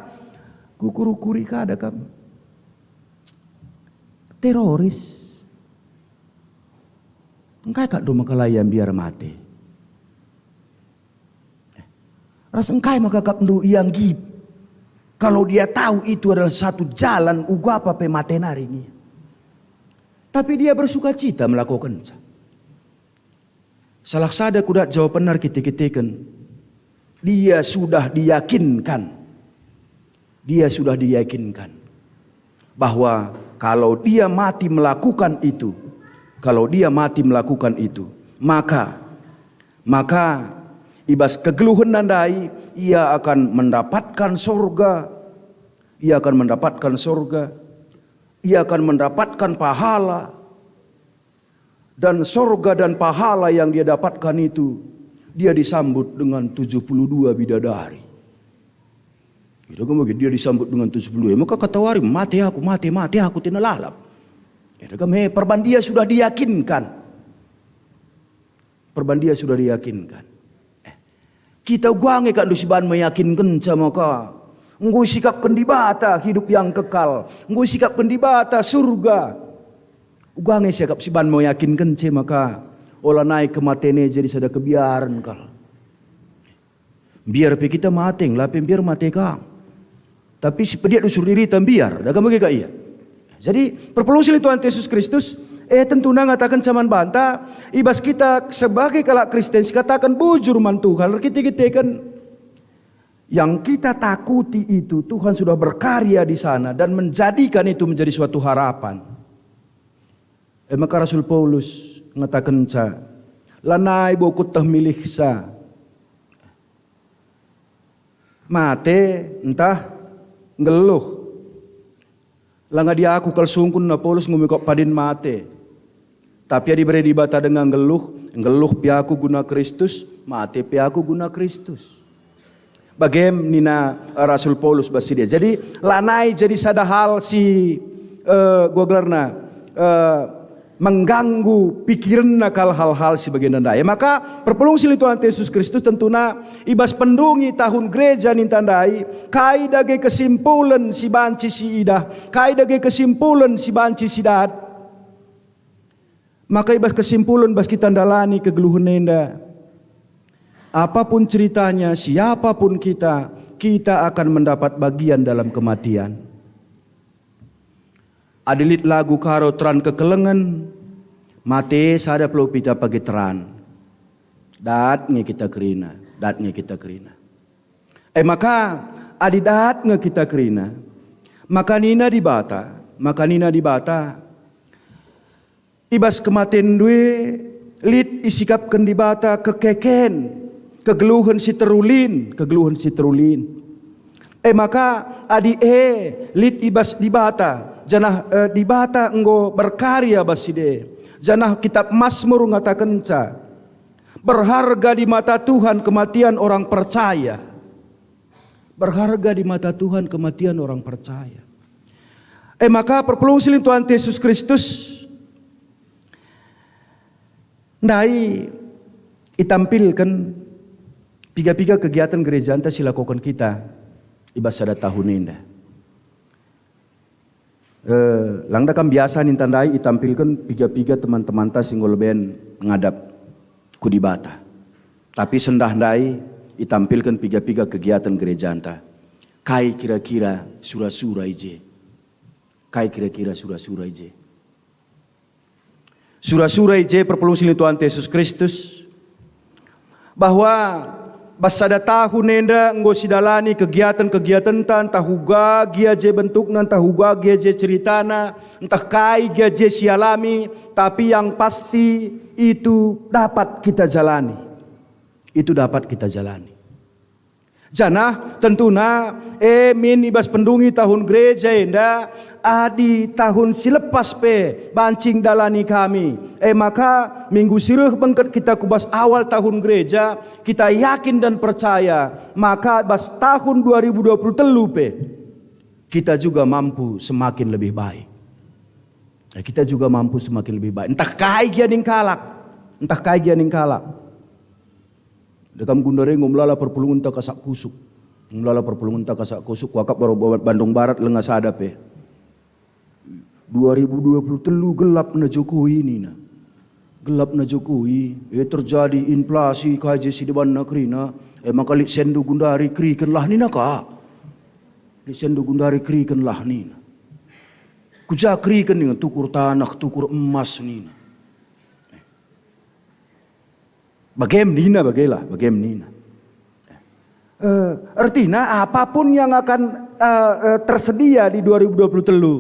Kukur-ukuri kada kam. Teroris. Engkai kap ndu maka la ia mbiar mate? Ras engkai maka kap ndu ia nggit, kalau dia tahu itu adalah satu jalan uga apa pe mate nari nia? Tapi dia bersukacita melakukenca. Salah sada kudat jawabenna erkite-kiteken, dia sudah diyakinkan. Dia sudah diyakinkan bahwa kalau dia mati melakukan itu, kalau dia mati melakukan itu, maka, maka i bas kegeluhenna ndai ia akan mendapatkan sorga, ia akan mendapatkan sorga, ia akan mendapatkan pahala. Dan sorga dan pahala yang dia dapatkan itu, dia disambut dengan tujuh puluh dua bidadari. Itu kan bagi dia disambut dengan tujuh puluh dua. Maka katawari, "Mate aku, mate, mate aku," tena lalap. Itu kan, eh, perban dia sudah diyakinkan. Perban dia sudah diyakinkan. Eh, kita uga nge kap ndu siban meyakinkenca maka enggo isikapken Dibata hidup yang kekal, enggo isikapken Dibata surga. Uga nge siakap siban meyakinkenca maka ola nai kematen e jadi sada kebiaren kal. Mbiar pe kita mate, la pe mbiar mate kang. Tapi sipediak usur dirita mbiar, da kam bage ka ia. Jadi, perpulung si lit Tuhan Yesus Kristus, eh, tentuna ngatakenca man banta, i bas kita sebagai kalak Kristen sikataken bujur man Tuhan, erkite-kiteken yang kita takuti itu, Tuhan sudah berkarya di sana dan menjadikan itu menjadi suatu harapan. E maka Rasul Paulus ngatakenca, "Lanai bo kueteh milihsa, mate ntah nggeluh." Langa dia aku kal sungkunna Paulus ngumikok padin mate. Tapi adi bere Dibata denga nggeluh, nggeluh pe aku guna Kristus, mate pe aku guna Kristus. Bagem nina Rasul Paulus bas sidea. Jadi, lanai jadi sada hal si, eh, gua gelarna, eh, mengganggu pikirenna kal hal-hal si bagenda ndai. Maka, perpulung si lit Tuhan Yesus Kristus tentuna i bas pendungi tahun gereja ninta ndai, kai dage kesimpulen si banci siidah, kai dage kesimpulen si banci sidat. Maka i bas kesimpulen bas kita ndalani kegeluhen enda, apapun ceritanya, siapapun kita, kita akan mendapat bagian dalam kematian. Adi lit lagu Karo Teran Kekelengen, mate sada pe la pita pagi teran. Dat nge kita kerina, dat nge kita kerina. E maka, adi dat nge kita kerina, maka nina Dibata, maka nina Dibata, i bas kematenndu e lit isikapken Dibata kekeken, kegeluhen si terulin, kegeluhen si terulin. E maka, adi e lit i bas Dibata, janah, eh, Dibata enggo berkarya bas sidea, janah Kitap Masmur ngatakenca, "Berharga di mata Tuhan kematian orang percaya." Berharga di mata Tuhan kematian orang percaya. E maka, perpulung si lit Tuhan Yesus Kristus, ndai itampilken piga-piga kegiatan gerejanta si lakoken kita i bas sada tahun enda. Eh, lang da kam biasa ninta ndai itampilken piga-piga teman-temanta si enggo leben ngadap ku Dibata. Tapi sendah ndai itampilken piga-piga kegiatan gerejanta. Kai kira-kira sura-sura i je? Kai kira-kira sura-sura i je? Sura-sura i je perpulung si lit Tuhan Yesus Kristus, bahwa Bas sada tahun enda enggo sidalani kegiatan-kegiatenta, ntah uga gia je bentukna, ntah uga gia je ceritana, ntah kai gia je sialami, tapi yang pasti itu dapat kita jalani. Itu dapat kita jalani. Janah tentuna, e min i bas pendungi tahun gereja enda, adi tahun si lepas pe banci idalani kami, e maka minggu si reh bengket kita ku bas awal tahun gereja, kita yakin dan percaya maka bas tahun dua ribu dua puluh telu pe kita juga mampu semakin lebih baik. Ya, kita juga mampu semakin lebih baik. Entah kai gia ning kalak, entah kai gia ning kalak. Dekam gundari enggo melala perpulungenta kasak kusuk. Melala perpulungenta kasak kusuk, kuakap baru Bandung Barat lenga sada pe. Dua ribu dua puluh telu gelapna Jokowi nina. Gelapna Jokowi, e terjadi inflasi kai je si debanna kerina, e maka lit sendu gundari kerikenlah nina ka. Lit sendu gundari kerikenlah nina. Kuja keriken nina, tukur tanah, tukur emas nina. Bagem nina, bagela, bagem nina. Eh, ertina apapun yang akan, eh, eh, tersedia di dua ribu dua puluh telu,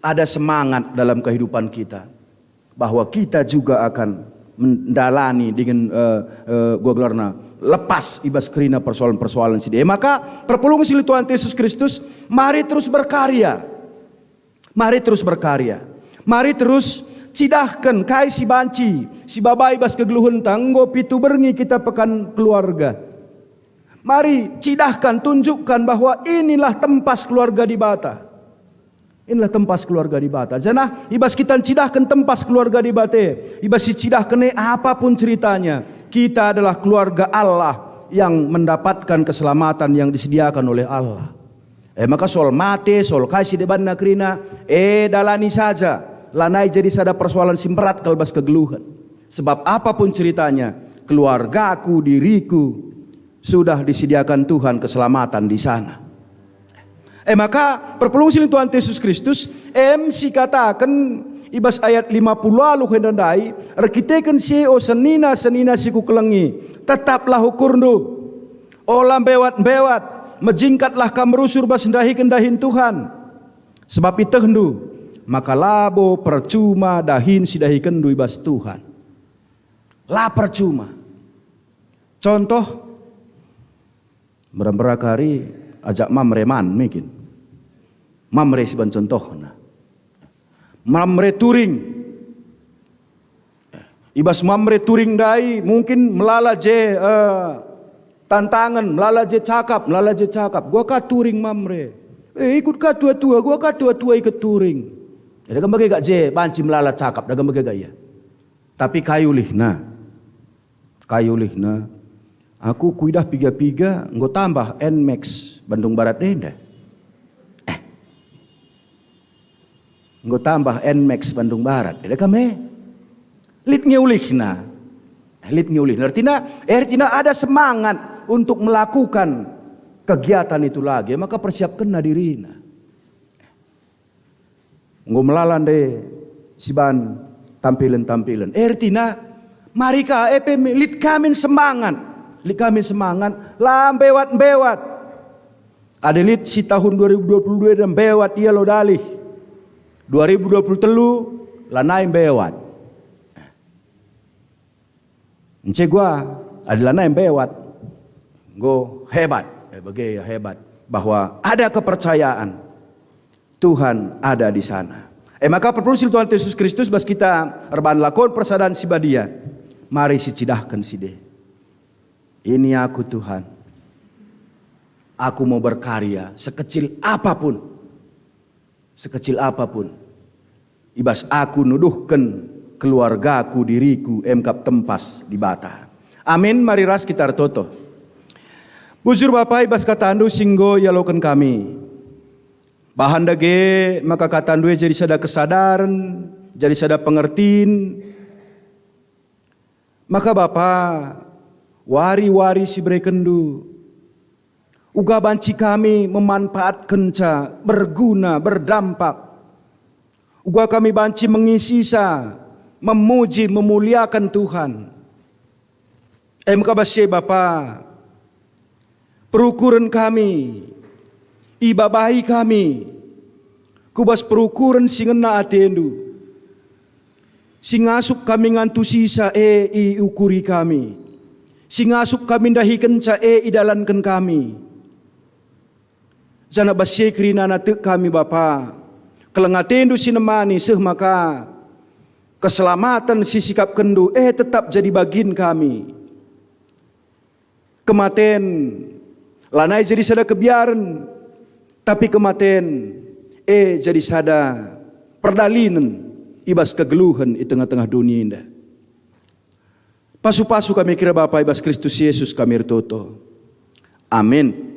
ada semangat dalam kehidupan kita bahwa kita juga akan mendalani dengan, eh, eh, gua gelarna, lepas i bas kerina persoalan-persoalan si dia. Maka perpulung si lit Tuhan Yesus Kristus, mari terus berkarya. Mari terus berkarya. Mari terus cidahken kai si banci sibabai bas kegeluhenta. Enggo pitu berngi kita pekan keluarga. Mari cidahkan, tunjukkan bahwa inilah tempas keluarga Dibata. Inilah tempas keluarga Dibata. Janah i bas kita ncidahken tempas keluarga Dibata, i bas si cidahken e apapun ceritanya, kita adalah keluarga Allah yang mendapatkan keselamatan yang disediakan oleh Allah. E maka soal mate, soal kai si debanna kerina, e dalani saja, lanai jadi sada persoalan si mberat kal bas kegeluhen. Sebab apapun ceritanya, keluargaku, diriku, sudah disediakan Tuhan keselamatan di sana. E maka, perpulung si lit Tuhan Yesus Kristus, em si kataken i bas ayat lima puluh alu enda ndai, erkiteken si e, o senina-senina si kukelengi, tetaplah ukurndu. Ola mbewat-mbewat, mejingkatlah kam rusur bas ndahiken dahin Tuhan. Sebab itehndu maka labo percuma dahin si dahikenndu i bas Tuhan. La percuma. Contoh, mera-mera kari ajak Mamre man me kin. Mamre si ban contohna. Mamre touring. I bas Mamre touring ndai mungkin melala je, eh, tantangen, melala je cakap, melala je cakap. Gua ka touring Mamre. Eh, ikut ka tua-tua, gua ka tua-tua ikut touring. Dagam bage gak je banci melala cakap, dagam bage gak ia. Tapi kai ulihna? Kai ulihna? Aku kuidah piga-piga enggo tambah Nmax Bandung Barat enda. Eh. Enggo tambah Nmax Bandung Barat. Eda kame? Lit nge ulihna. Lit nge ulihna. Artina, eh, artina ada semangat untuk melakukan kegiatan itu lagi, maka persiapkenna dirina. Enggo melala nde siban tampilen-tampilen. Eh, ertina, mari ka, eh, pe lit kamin semangat. Lit kamin semangat, la mbewat-mbewat. Adi lit si tahun dua ribu dua puluh dua enda mbewat ia lo dalih. Dua ribu dua puluh telu lanai mbewat. Ence gua, adi lanai mbewat, enggo hebat. Eh, bage ya hebat. Bahwa ada kepercayaan Tuhan ada di sana. Eh, maka perpulung si Tuhan Yesus Kristus bas kita erban lakon persadan si badia. Mari sicidahken si de. Ini aku Tuhan. Aku mau berkarya sekecil apapun. Sekecil apapun. I bas aku nuduhken keluargaku, diriku, emkap tempas Dibata. Amin, mari ras kita ertoto. Bujur Bapa, i bas katandu si enggo ialoken kami. Bahan dage maka katandu e jadi sada kesadaren, jadi sada pengertin. Maka Bapa, wari-wari si berekenndu, uga banci kami memanfaatkenca berguna, berdampak. Uga kami banci mengisisa, memuji, memuliakan Tuhan. Em ka bas si e Bapa, Perukuren kami, ibabai kami ku bas perukuren si ngena atendu. Si ngasup kami ngantusisa e iukuri kami. Si ngasup kami ndahikenca e idalanken kami. Janah bas si e kerinana tek kami, Bapa, keleng atendu si nemani seh maka keselamaten si sikapkenndu e tetap jadi bagin kami. Kematen lanai jadi sada kebiaren, tapi kematen e jadi sada perdalinen i bas kegeluhen i tengah-tengah doni enda. Pasu-pasu kami kira Bapa i bas Kristus Yesus kami ertoto. Amin.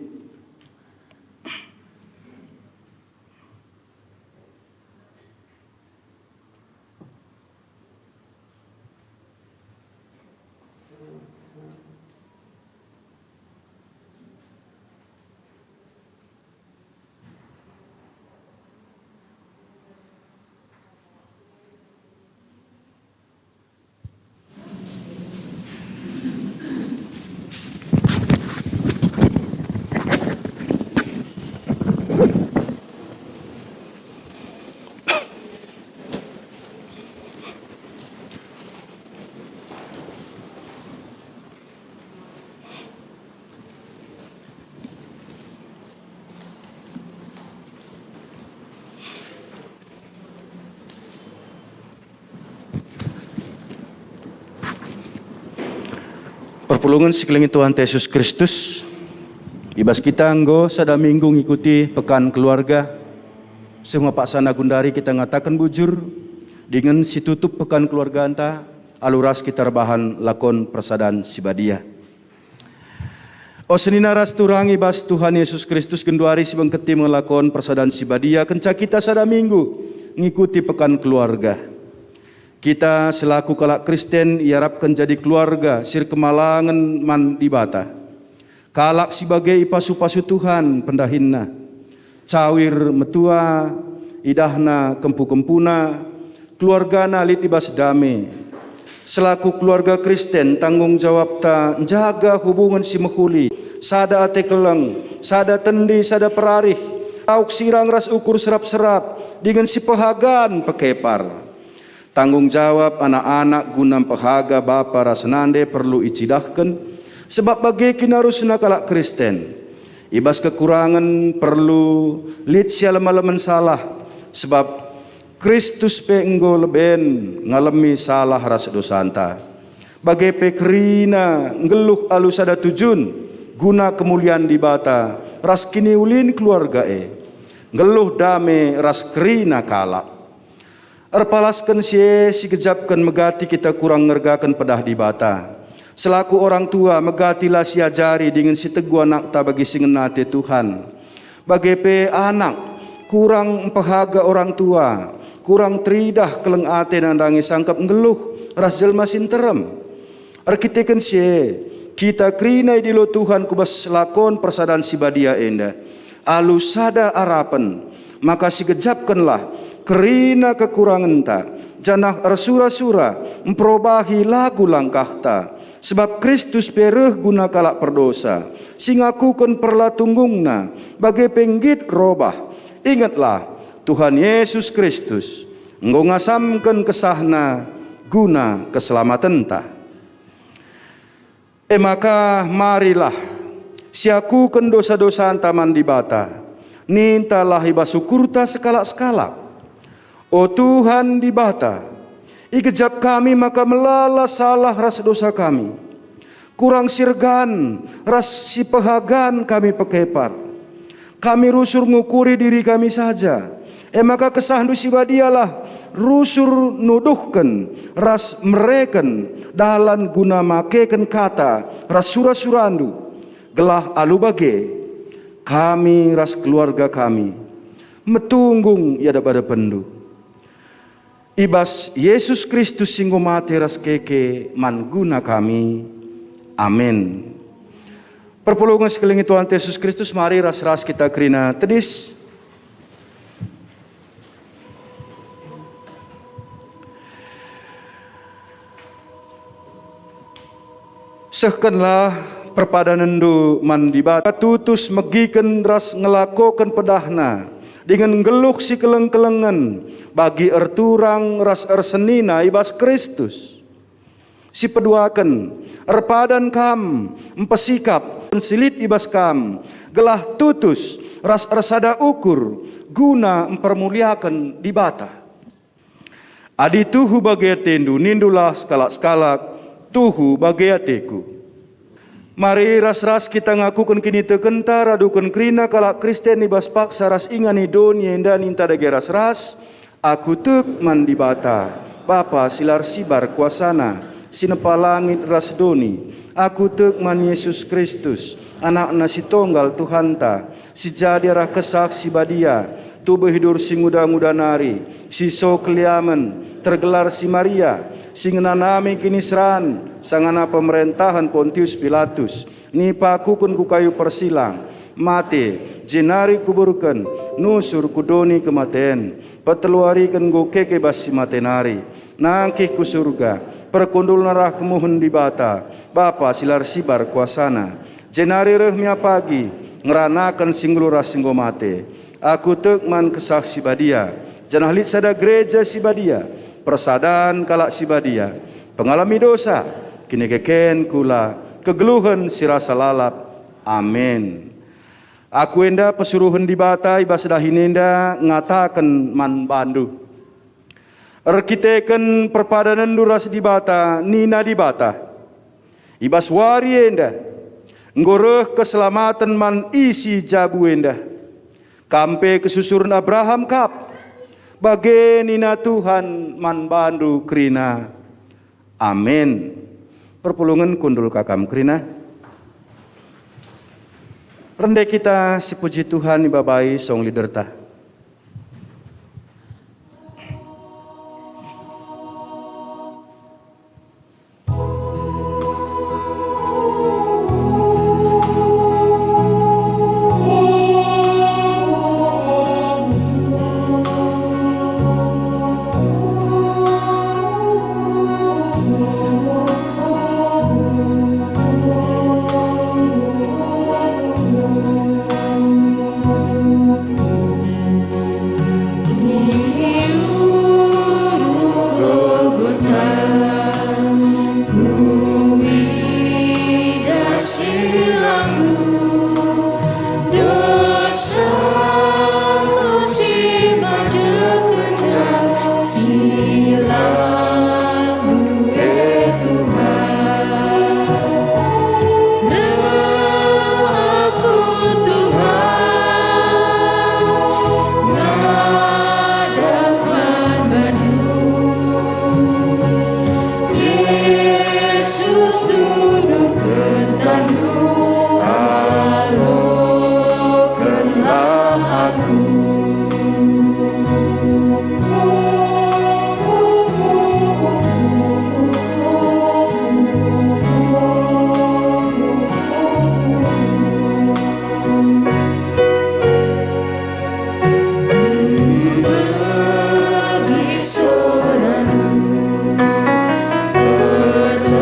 Perpulungen si kelengi Tuhan Yesus Kristus, i bas kita enggo sada minggu ngikuti Pekan Keluarga, seh me paksana gundari kita ngataken bujur, dingen si tutup Pekan Keluarganta alu ras kita erbahan lakon persadan si badia. O senina ras turang i bas Tuhan Yesus Kristus, genduari si bengketi me lakon persadan si badia kenca kita sada minggu ngikuti Pekan Keluarga. Kita selaku kalak Kristen iarapken jadi keluarga si erkemalangen man Dibata. Kalak si bage ipasu-pasu Tuhan pendahinna. Cawir metua idahna kempu-kempuna, keluargana lit i bas dame. Selaku keluarga Kristen, tanggung jawabta njaga hubungen si mehuli, sada ate keleng, sada tendi, sada perarih, auk sirang ras ukur serap-serap, dingen si pehagan pekepar. Tanggung jawab anak-anak guna mpehaga bapa ras nande perlu icidahken, sebab bage kin arusna kalak Kristen. I bas kekurangen perlu lit sialem-alemen salah, sebab Kristus pe enggo leben ngalemi salah ras dosanta. Bage pe kerina nggeluh alu sada tujun guna kemulian Dibata ras kiniulin keluarga e. Nggeluh dame ras kerina kalak. Erpalasken si e si gejapken megati kita kurang ngergaken pedah Dibata. Selaku orang tua, megati la siajari dingen sitegu anakta bagi si ngena ate Tuhan. Bage pe anak, kurang mpehaga orang tua, kurang teridah keleng ate nandangi sangkep nggeluh ras jelma si nterem. Erkiteken si e, kita kerina idilo Tuhan ku bas lakon persadan si badia enda, alu sada arapen, maka sigejapkenlah kerina kekurangenta, janah ersura-sura mperobahi lagu langkahta. Sebab Kristus pe reh guna kalak perdosa, si ngakuken perlatunggungna, bage pe nggit robah. Ingetlah, Tuhan Yesus Kristus enggo ngasamken kesahNa guna keselamatenta. E maka marilah, siakuken dosa-dosanta man Dibata, nintalah i bas ukurta sekalak-sekalak. O Tuhan Dibata, igejap kami maka melala salah ras dosa kami. Kurang si ergan ras si pehagan kami pekepar. Kami rusur ngukuri diri kami saja, e maka KesahNdu si badialah rusur nuduhken ras mereken dalan guna makeken kata ras sura-suraNdu, gelah alu bage kami ras keluarga kami metunggung i adep-adepenNdu. I bas Yesus Kristus si enggo mate ras keke man guna kami. Amin. Perpulungen si kelengi Tuhan Yesus Kristus, mari ras-ras kita kerina tedis. Sehkenlah Perpadanenndu man Dibata tutus megiken ras ngelakoken pedahNa, dingen nggeluh sikeleng-kelengen bagi erturang ras ersenina i bas Kristus. Sipeduaken, erpadan kam, mpesikap si lit i bas kam, gelah tutus ras ersada ukur guna mpermuliaken Dibata. Adi tuhu bage atendu, nindulah sekalak-sekalak, "Tuhu bage ateku." Mari ras-ras kita ngakuken kinitekenta raduken kerina kalak Kristen i bas paksa ras ingan i doni enda, ninta dage ras-ras, "Aku tek man Dibata, Bapa si la ersibar kuasaNa, si nepa langit ras doni. Aku tek man Jesus Kristus, AnakNa si Tonggal Tuhanta, si jadi arah Kesah Si Badia, tubuh idur si nguda-nguda nari, si so keliamen, tergelar si Maria, si ngenanami kiniseran sangana pemerentahen Pontius Pilatus, nipakuken ku kayu persilang, mate, jenari kuburken, nusur ku doni kematen, peteluariken enggo keke bas si mate nari, nangkih ku Surga, perkundulna arah kemuhen Dibata, Bapa si la ersibar kuasaNa. Jenari reh mia pagi, ngeranaken si nggeluh ras si enggo mate. Aku tek man Kesah Si Badia, janah lit sada gereja si badia, persadan kalak si badia, pengalemi dosa, kinekeken kula, kegeluhen si rasa lalap. Amin. Aku enda pesuruhen Dibata i bas dahin enda ngataken man bandu. Erkiteken perpadanenndu ras Dibata, nina Dibata, "I bas wari enda enggo reh keselamaten man isi jabu enda. Kam pe kesusuren Abraham kap." Bage nina Tuhan man bandu kerina. Amin. Perpulungen kundul ka kam kerina. Rende kita sipuji Tuhan ibabai song leaderta. Reh aku, Tuhan, ngadap man bandu. Yesus, tudurken tanNdu, alokenlah aku.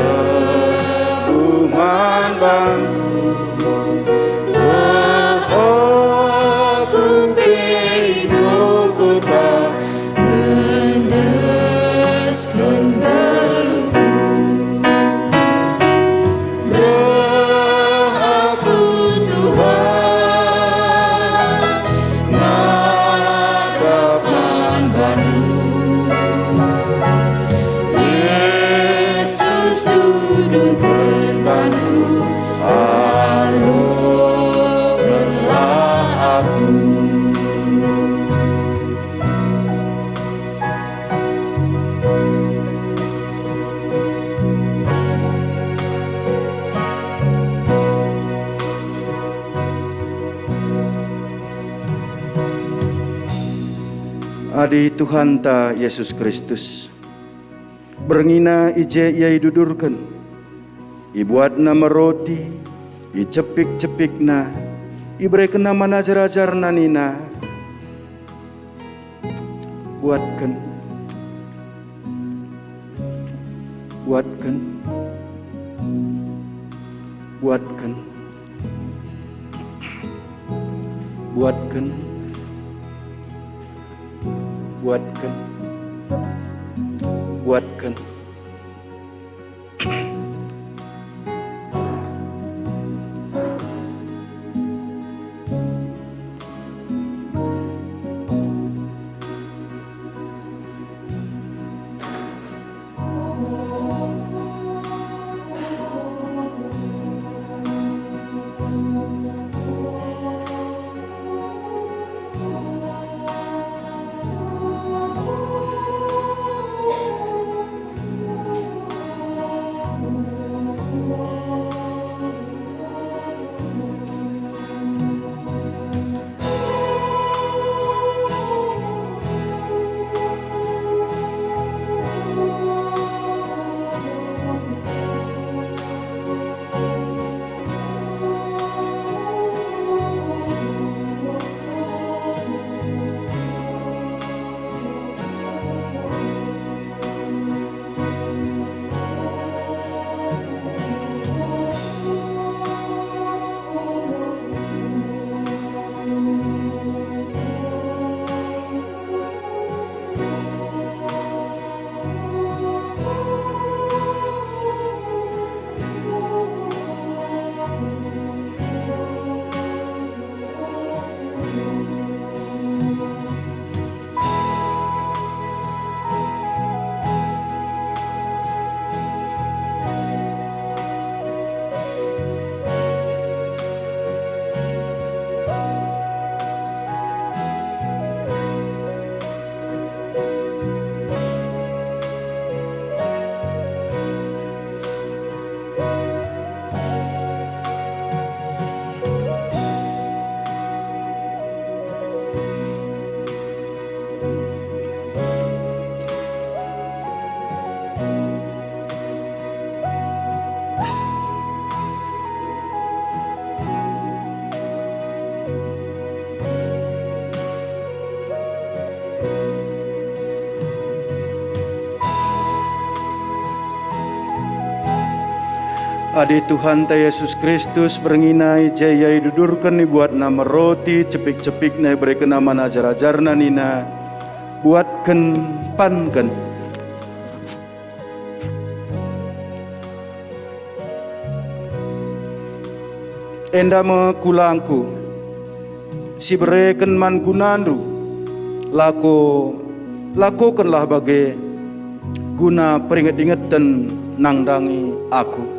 Erlabuh man bandu, ah, aku pe i Golgota, endesken geluhku. Reh aku, Tuhan, ngadap man bandu. Yesus, tudurken tanNdu, alokenlah aku. Adi Tuhanta Yesus Kristus, berngiNa i je Ia idudurken, ibuatNa me roti, icepik-cepikNa, iberekenNa man ajar-ajarNa nina, "Buatken, buatken, Buatken. Buatken. Buatken. Buatken. Adi Tuhanta Jesus Kristus berngi nai, je ia idudurken, ibuatna me roti, cepik-cepikna iberekenna man ajar-ajarna nina, "Buatken, panken." Enda me kulangku, si ibereken man gunandu. Lako, lakokenlah bage guna peringet-ingeten nandangi aku.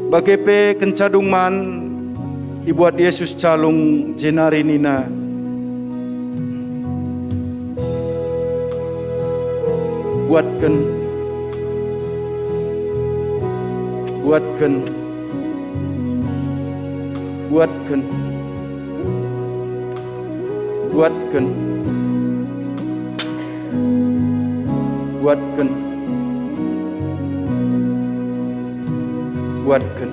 Bage pe kenca dung man, ibuat Jesus calung jenari nina, "Buatken, buatken, buatken, buatken, buatken, buatken."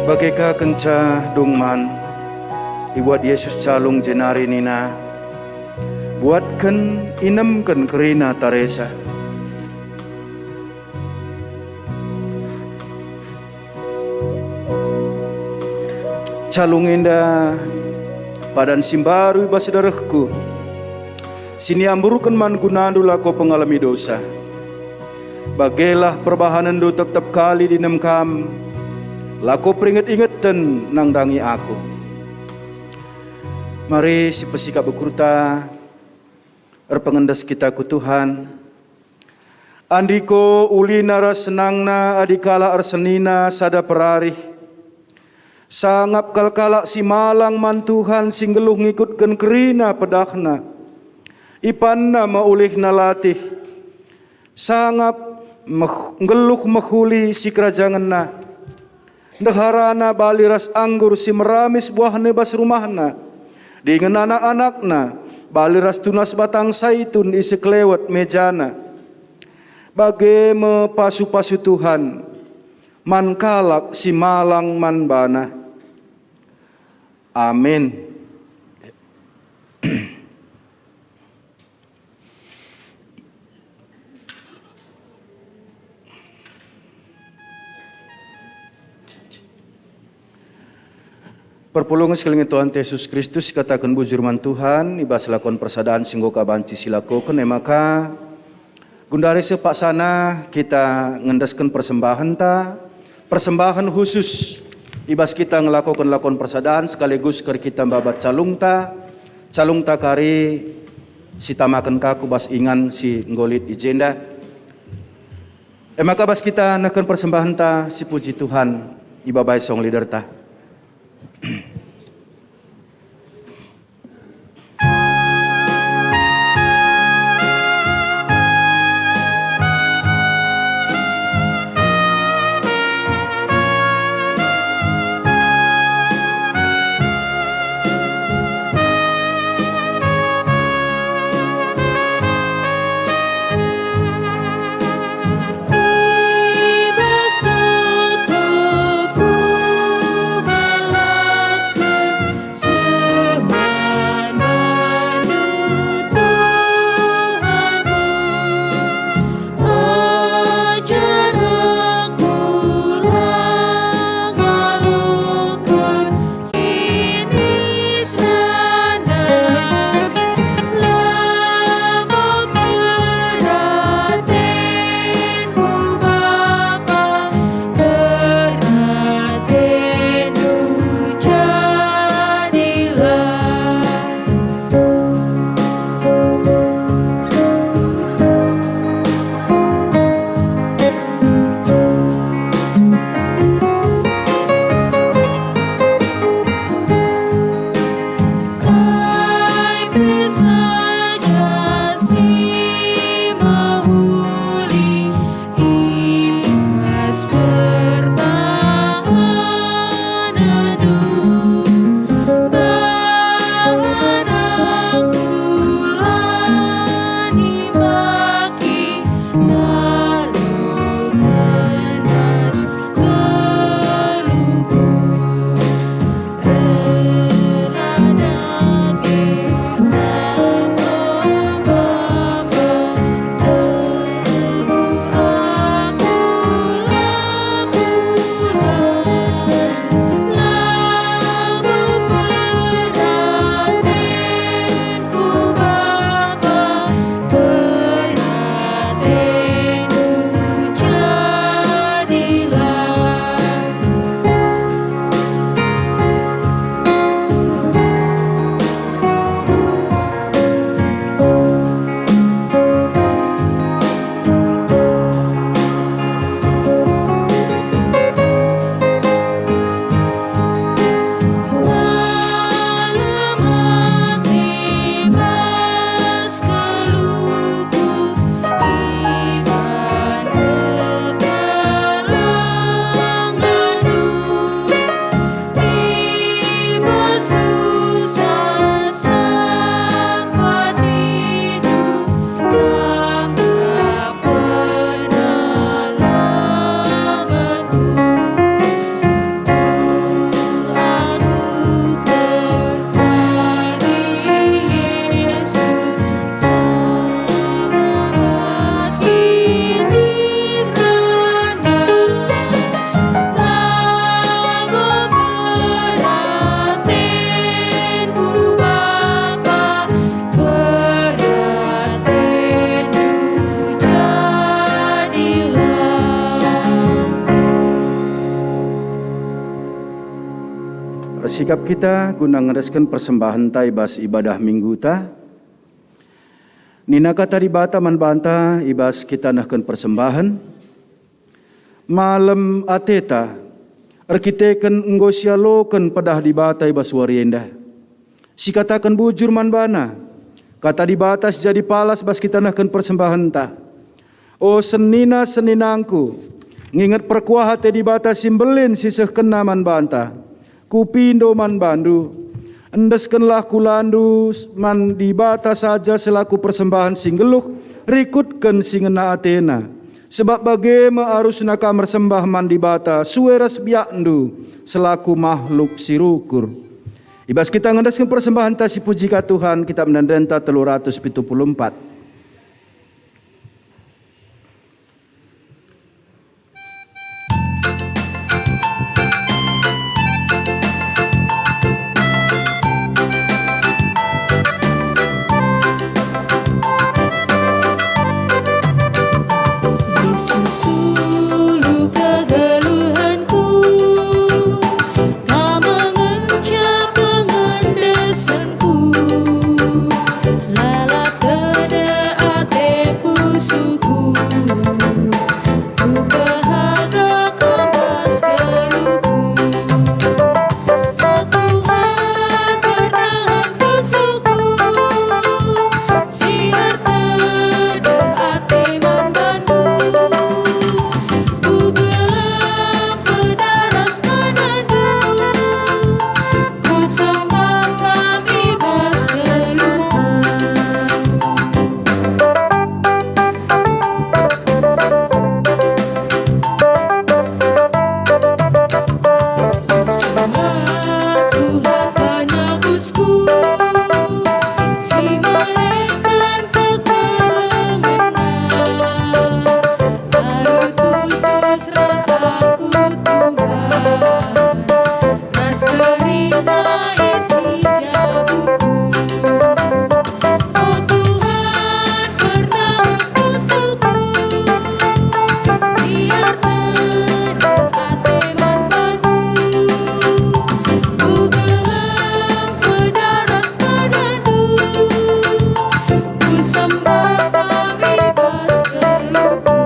Bage ka kenca dung man, ibuat Jesus calung jenari nina, "Buatken, inemken kerina taresa." Calung enda padan si mbaru i bas derehku, si niamburken man gunandu lako pengalemi dosa. Bagelah perbahanenndu tep-tep kali dingen kam, lako peringet-ingeten nandangi aku. Mari sipesikap ukurta, erpengendes kita ku Tuhan. Andiko ulina ras senangna adi kalak ersenina sada perarih. Sangap kal kalak si malang man Tuhan si nggeluh ngikutken kerina pedahna. Ipanna me ulihna latih. Sangap meh-, nggeluh mehuli sikerajangenna. Ndeharana bali ras anggur si meramis buahna i bas rumahna, dingen anak-anakna bali ras tunas batang saitun i sekelewet mejana. Bage me pasu-pasu Tuhan man kalak si malang man baNa. Amin. Perpulungen si kelengen Tuhan Yesus Kristus, kataken bujur man Tuhan, i bas lakon persadan si enggo ka banci silakoken, e maka, gundari seh paksana kita ngendesken persembahenta, persembahen khusus i bas kita ngelakoken lakon persadan sekaligus ker kita mbabat calungta, calungta kari sitamaken ka ku bas ingan si enggo lit i jenda. E maka bas kita nehken persembahenta si puji Tuhan, ibabai song leaderta. Sikap kita guna ngendesken persembahenta i bas ibadah Mingguta. Nina Kata Dibata man banta i bas kita nehken persembahen, "Malem ateta, erkiteken enggo sialoken pedah Dibata i bas wari enda. Sikataken bujur man baNa, Kata Dibata si jadi palas bas kita nehken persembahenta." O senina-seninangku, nginget perkuah ate Dibata si mbelin si sehkenNa man banta. Kupindo man bandu, endeskenlah kulandu man Dibata saja selaku persembahen si nggeluh rikutken si ngena ateNa. Sebab bage me arusna kam ersembah man Dibata sue ras biakndu selaku mahluk si rukur. I bas kita ngendesken persembahenta si puji ka Tuhan, kita mendendenta telu ratus pitu puluh empat. Yesus, ulu kegeluhanku, Kam ngenca pengendesenku, lalap tedeh ate pusuhku, kupehaga Kam bas geluhku. O Tuhan, pernahan pusuhku, si ertedeh ate man bandu. Kugeleng pedaras penandu, kusembah Kam i bas geluhku. Sembah Tuhan penebusku, si mereken kekelengenNa. Alu tutus reh aku, Tuhan, ras kerina isi jabuku. O Tuhan, pernahan pusuhku, si ertedeh ate man bandu. Kugeleng pedaras penandu, kusembah Kam i bas geluhku.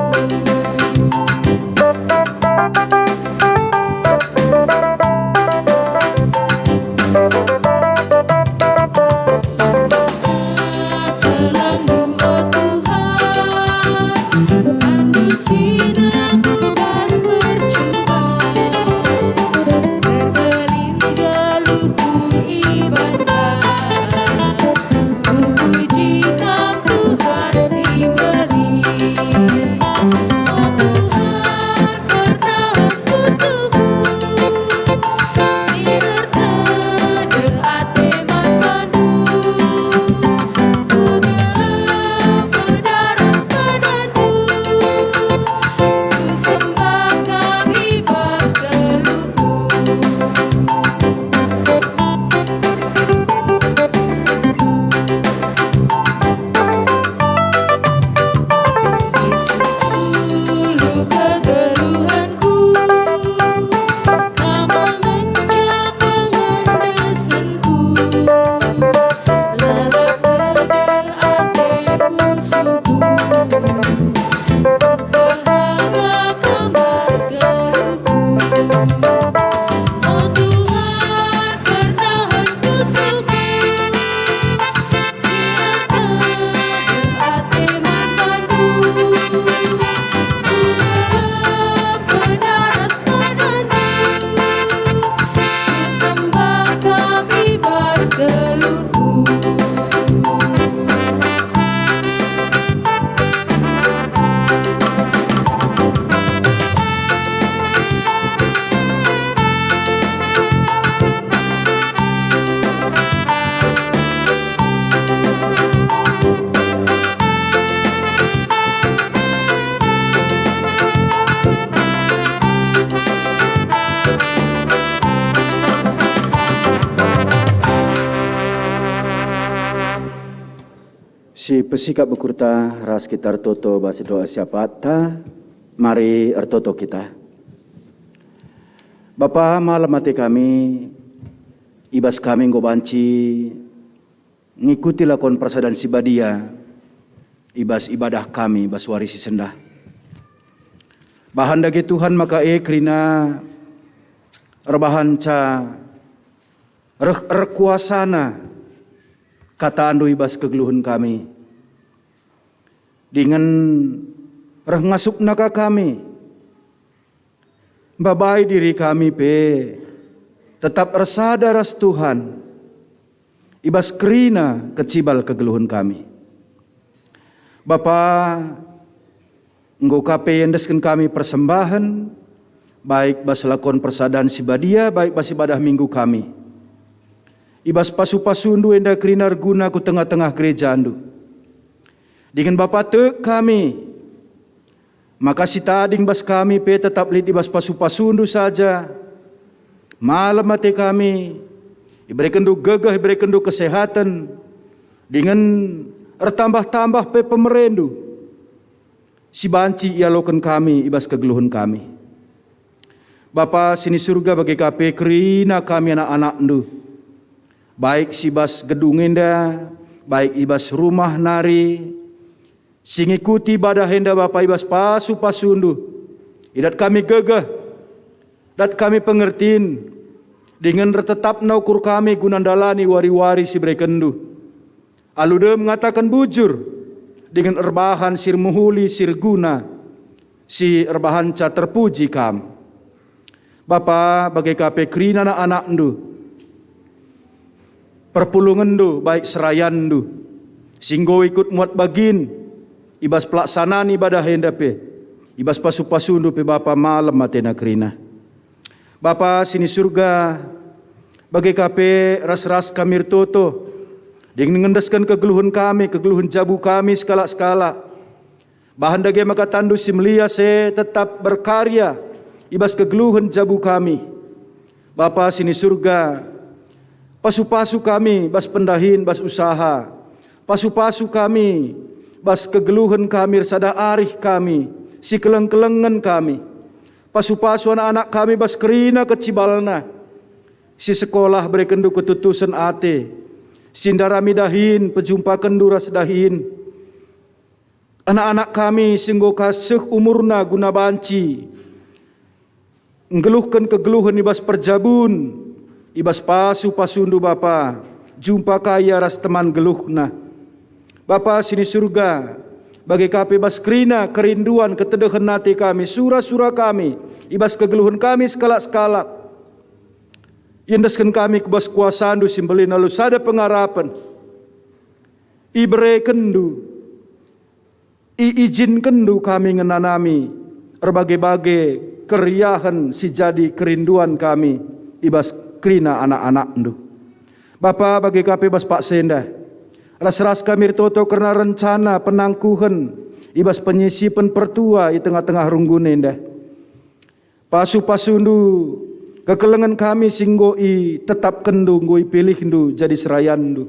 Kelenggu, o Tuhan, kandisiNa ku bas percuban, terbelin geluhku i banta. Kupuji Kam, Tuhan si mbelin. O Tuhan, pernahan pusuhku, si ertedeh ate man bandu. Kugeleng pedaras penandu, kusembah Kam i bas geluhku. Yesus, ulu kegeluhanku, Kam ngenca pengendesenku, lalap tedeh ate pusuhku. Kupehaga Kam bas geluhku. O Tuhan, pernahan pusuhku, si ertedeh ate man bandu. Kugeleng pedaras penandu, kusembah Kam i bas geluhku. Si pesikap ukurta ras kita ertoto bas doa siapatta, mari ertoto kita. Bapa, malem ate kami, I bas kami enggo banci ngikuti lakon persadan si badia i bas ibadah kami bas wari si sendah. Bahan dage Tuhan maka e kerina erbahanca reh erkuasana katandu i bas kegeluhen kami, dingen reh ngasupna ka kami. Mbabai diri kami pe tetap ersada ras Tuhan i bas kerina kecibal kegeluhen kami. Bapa, enggo ka pe iendesken kami persembahen, baik bas lakon persadan si badia, baik bas ibadah Minggu kami. I bas pasu-pasundu enda kerina erguna ku tengah-tengah gerejandu. Dingen Bapa, tek kami maka si tading bas kami pe tetap lit i bas pasu-pasundu saja. Malem ate kami, iberekenndu gegeh, iberekenndu kesehaten, dingen ertambah-tambah pe pemerendu si banci ialoken kami i bas kegeluhen kami. Bapa si ni Surga, bage ka pe kerina kami anak-anakndu, baik si bas gedung enda, baik i bas rumah nari, si ngikuti ibadah enda Bapa i bas pasu-pasundu. Idat kami gegeh, dat kami pengertin, dingen ertetapna ukur kami guna ndalani wari-wari si berekenndu. Alu dem ngataken bujur, dingen erbahan si ermehuli si erguna, si erbahanca terpuji Kam. Bapa, bage ka pe kerina anak-anakndu, perpulungenndu, baik serayanndu, si enggo ikut muat bagin i bas pelaksanaan ibadah enda pe, i bas pasu-pasundu pe Bapa malem atena kerina. Bapa si ni Surga, bage ka pe ras-ras kami ertoto, dingen ngendesken kegeluhen kami, kegeluhen jabu kami sekalak-sekalak. Bahan dage maka tandu si melias e tetap berkarya i bas kegeluhen jabu kami. Bapa si ni Surga, pasu-pasu kami bas pendahin, bas usaha. Pasu-pasu kami bas kegeluhen kami ersada arih kami, si keleng-kelengen kami. Pasu-pasu anak-anak kami bas kerina kecibalna. Si sekolah berekenndu ketutusen ate, si ndarami dahin pejumpa kenndu ras dahin. Anak-anak kami si enggo ka seh umurna guna banci nggeluhken kegeluhen i bas perjabun, i bas pasu-pasundu Bapa, jumpa ka ia ras teman geluhna. Bapa si ni Surga, bage ka pe bas kerina kerinduan ketedehen ate kami, sura-sura kami, i bas kegeluhen kami sekalak-sekalak. Iendesken kami ku bas kuasandu si mbelin alu sada pengarapen. Iberekenndu, iijinkenndu kami ngenanami erbage-bage keriahen si jadi kerinduan kami i bas kerina anak-anakndu. Bapa, bage ka pe bas paksa enda, ras-ras kami ertoto kerna rencana penangkuhen i bas penyisipen pertua i tengah-tengah runggun enda. Pasu-pasundu, kekelengen kami si enggo itetapkenndu, enggo ipilihndu jadi serayanndu.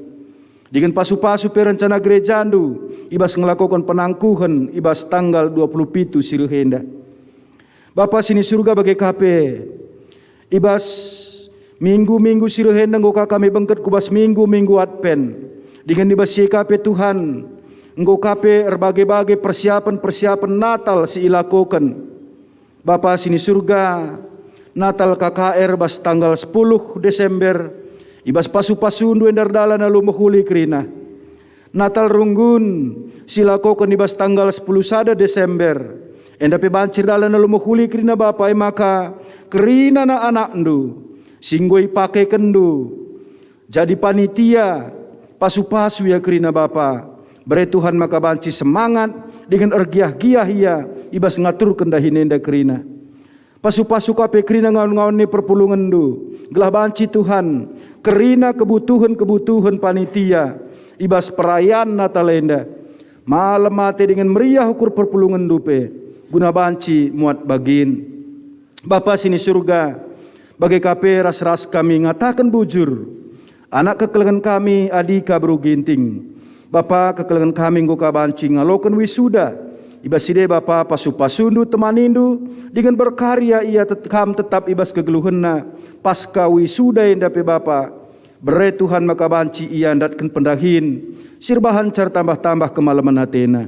Dingen pasu-pasu pe rencana gerejandu i bas ngelakoken penangkuhen i bas tanggal dua puluh pitu si reh enda. Bapa si ni Surga, bage ka pe, i bas minggu-minggu si reh enda enggo ka kami bengket ku bas minggu-minggu Advent. Dingen i bas si e ka pe Tuhan, enggo ka pe erbage-bage persiapen-persiapen Natal si ilakoken. Bapa si ni Surga, Natal K K R bas tanggal sepuluh Desember, i bas pasu-pasundu enda erdalan alu mehuli kerina. Natal Runggun si lakoken i bas tanggal sepuluh sada Desember, enda pe banci erdalan alu mehuli kerina Bapa, e maka kerina anak-anakndu si enggo ipakekenndu jadi panitia, pasu-pasu ia kerina Bapa. Bere Tuhan maka banci semangat dingen ergiah-giah ia i bas ngaturken dahin enda kerina. Pasu-pasu ka pe kerina ngawan-ngawan ni perpulungenndu, gelah banci Tuhan kerina kebutuhen-kebutuhen panitia i bas perayaan Natal enda. Malem ate dingen meriah ukur perpulungenndu pe, guna banci muat bagin. Bapa si ni Surga, bage ka pe ras-ras kami ngataken bujur, anak kekelengen kami Adika beru Ginting. Bapa, kekelengen kami enggo ka banci ngaloken wisuda. I bas si e Bapa, pasu-pasundu temanindu, dingen berkarya ia tet-, kam tetap i bas kegeluhenna. Pasca wisuda enda pe Bapa, Bere Tuhan maka banci ia ndatken pendahin si erbahan cara tambah-tambah kemalemen atena.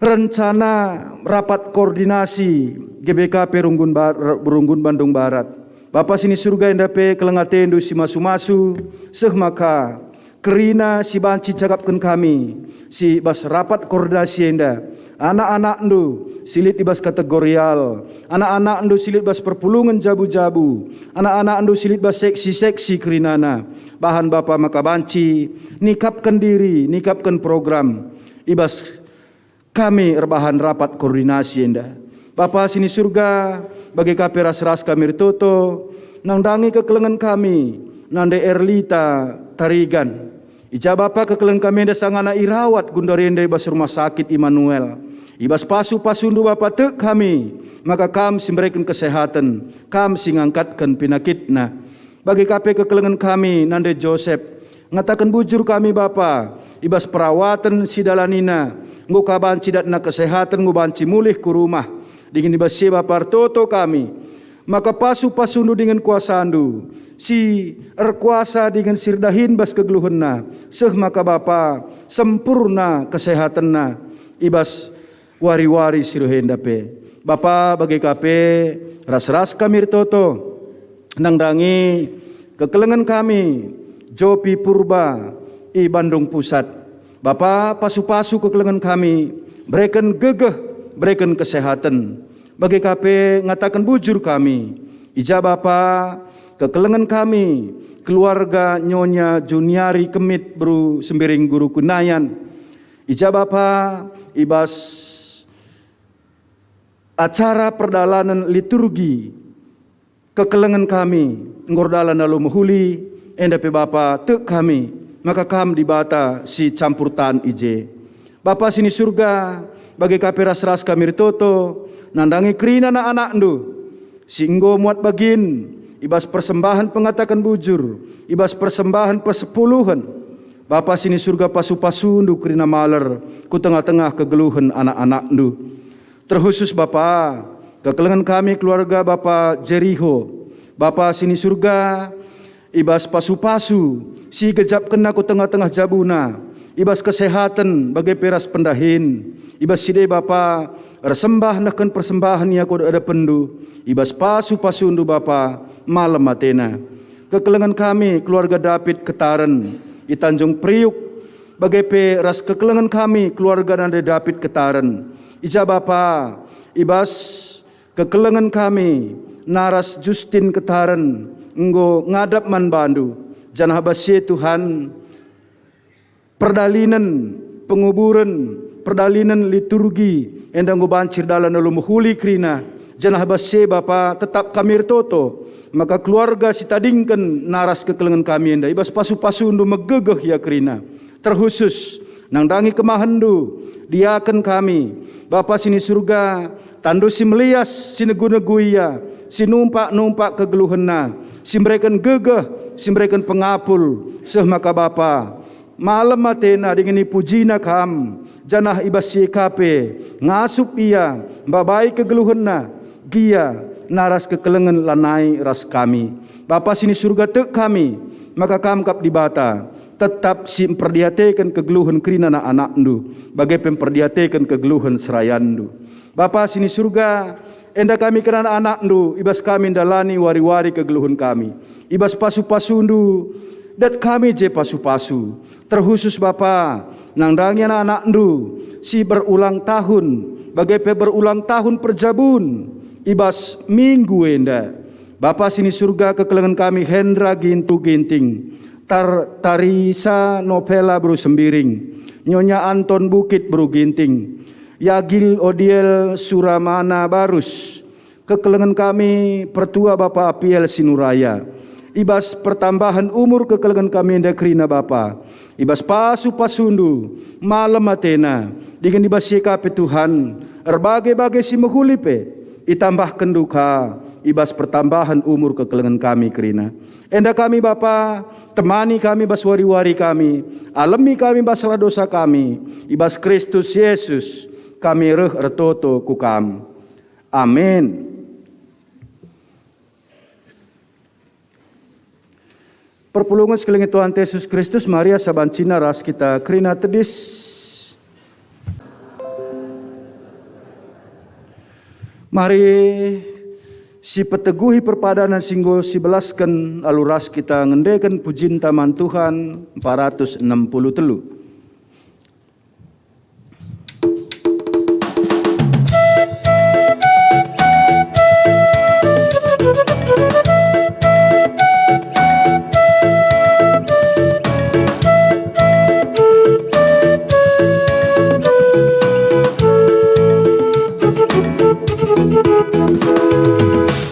Rencana rapat koordinasi G B K P Runggun Bar-, Runggun Bandung Barat. Bapa si ni Surga, enda pe keleng atendu si masu-masu, seh maka kerina si banci cakapken kami si bas rapat koordinasi enda, anak-anakndu si lit i bas kategorial, anak-anakndu si lit bas perpulungen jabu-jabu, anak-anakndu si lit bas seksi-seksi kerinana. Bahan Bapa maka banci nikapken diri, nikapken program i bas kami erbahan rapat koordinasi enda. Bapa si ni Surga, bage ka pe ras-ras kami ertoto nandangi kekelengen kami nande Erlita Tarigan. I ja Bapa kekelengen kami enda sangana irawat gundari enda i bas Rumah Sakit Immanuel. I bas pasu-pasundu Bapa tek kami, maka Kam si mereken kesehaten, Kam si ngangkatken penakitna. Bage ka pe kekelengen kami nande Josep. Ngataken bujur kami Bapa, i bas perawaten si dalanina, enggo ka banci datna kesehaten, enggo banci mulih ku rumah. Dingen i bas si e Bapa ertoto kami, maka pasu-pasundu dingen kuasandu, si erkuasa dingen si erdahin bas kegeluhenna, seh maka Bapa sempurna kesehatenna i bas wari-wari si reh enda pe. Bapa, bage ka pe ras-ras kami ertoto nandangi kekelengen kami Jopi Purba i Bandung Pusat. Bapa, pasu-pasu kekelengen kami, bereken gegeh, bereken kesehaten. Bage ka pe ngataken bujur kami, i ja Bapa kekelengen kami, keluarga Nyonya Juniari Kemit beru Sembiring Guru Kunayan. I ja Bapa, i bas acara perdalanen liturgi kekelengen kami enggo erdalan alu mehuli, enda pe Bapa tek kami, maka Kam Dibata si campur tan i je. Bapa si ni Surga, bage ka pe ras-ras kami ertoto nandangi kerina anak-anakndu si enggo muat bagin i bas persembahen pengataken bujur, i bas persembahen persepuluhen. Bapa si ni Surga, pasu-pasundu kerina maler ku tengah-tengah kegeluhen anak-anakndu. Terkhusus Bapa, kekelengen kami keluarga Bapa Jeriho. Bapa si ni Surga, i bas pasu-pasu si igejapkenna ku tengah-tengah jabuna, i bas kesehaten bage pe ras pendahin, i bas si e Bapa ersembah nehken persembahen ia ku adepenNdu, i bas pasu-pasundu Bapa malem atena. Kekelengen kami keluarga David Ketaren i Tanjung Priuk, bage pe ras kekelengen kami keluarga nande David Ketaren. I ja Bapa, i bas kekelengen kami naras Justin Ketaren enggo ngadap man bandu, janah bas si e Tuhan, perdalinen penguburen, perdalinen liturgi enda enggo banci erdalan alu mehuli kerina, janah bas si e Bapa tetap kami ertoto maka keluarga si tadingken naras kekelengen kami enda i bas pasu-pasundu megegeh ia kerina. Terkhusus nandangi kemahenndu, diaken kami, Bapa si ni Surga, tandu si melias, si negu-negu ia, si numpak-numpak kegeluhenna, si mereken gegeh, si mereken pengapul, seh maka Bapa malem atena dingen ipujina Kam, janah i bas si e ka pe ngasup ia mbabai kegeluhenna, gia naras kekelengen lanai ras kami. Bapa si ni Surga, tek kami maka Kam kap Dibata, tetap si mperdiateken kegeluhen kerina anak-anakndu, bage pe mperdiateken kegeluhen serayanndu. Bapa si ni Surga, enda kami kerina anak-anakndu, i bas kami ndalani wari-wari kegeluhen kami. I bas pasu-pasundu, dat kami je pasu-pasu. Terkhusus Bapa, nandangi anak-anakndu si berulang tahun, bage pe berulang tahun perjabun i bas minggu enda. Bapa si ni Surga, kekelengen kami Hendra Gintu Ginting, Tar-, Tarisa Novela beru Sembiring, Nyonya Anton Bukit beru Ginting, Yagil Odiel Suramana Barus, kekelengen kami pertua Bapa Apiel Sinuraya, i bas pertambahen umur kekelengen kami enda kerina Bapa, i bas pasu-pasundu, malem atena, dingen i bas si e ka pe Tuhan, erbage-bage si mehuli pe, itambahkenndu ka i bas pertambahen umur kekelengen kami kerina. Enda kami Bapa, temani kami bas wari-wari kami, alemi kami bas salah dosa kami, i bas Kristus Yesus kami reh ertoto ku Kam. Amin. Perpulungen si ikelengi Tuhan Yesus Kristus, mari asa banci ras kita kerina tedis. Mari sipeteguhi perpadanen si enggo sibelasken, alu ras kita ngendeken pujinta man Tuhan empat ratus enam puluh telu.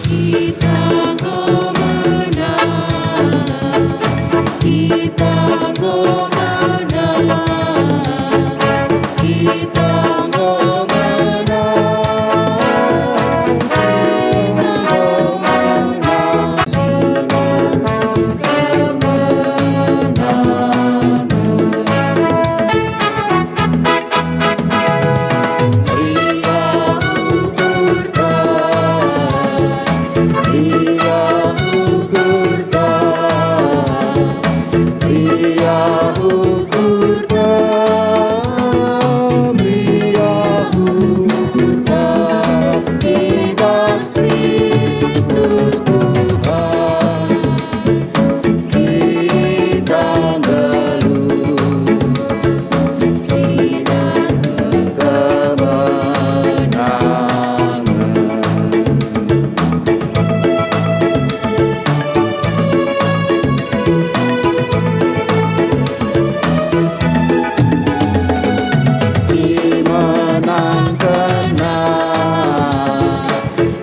Kita enggo menang, kita enggo menang, kita enggo menang, kita enggo menang, sinan kemenangen. Kristus Tuhan. Kita nggeluh sinan kemenangen. Imenangkenna.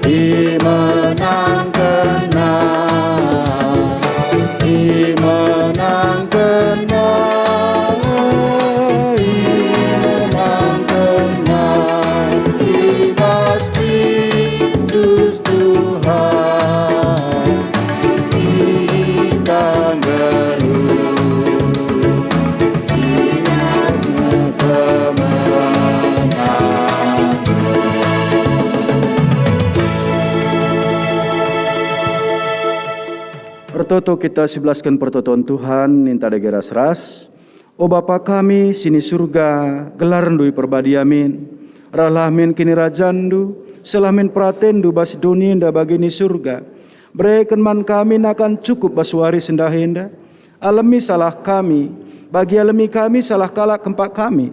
Imenangkenna, imenangkenna, imenangkenna, i bas Kristus Tuhan. Kita nggeluh sinan kemenangen. Ertoto kita sibelasken pertoton Tuhan, ninta dage ras-ras. O Bapa kami si ni Surga, gelarNdu iperbadi amin. Rehlah min kinirajanNdu, sehlah min peratenNdu bas doni enda bagi ni Surga. Bereken man kami nakan cukup bas wari si ndai enda. Alemi salah kami, bagi alemi kami salah kalak kempak kami.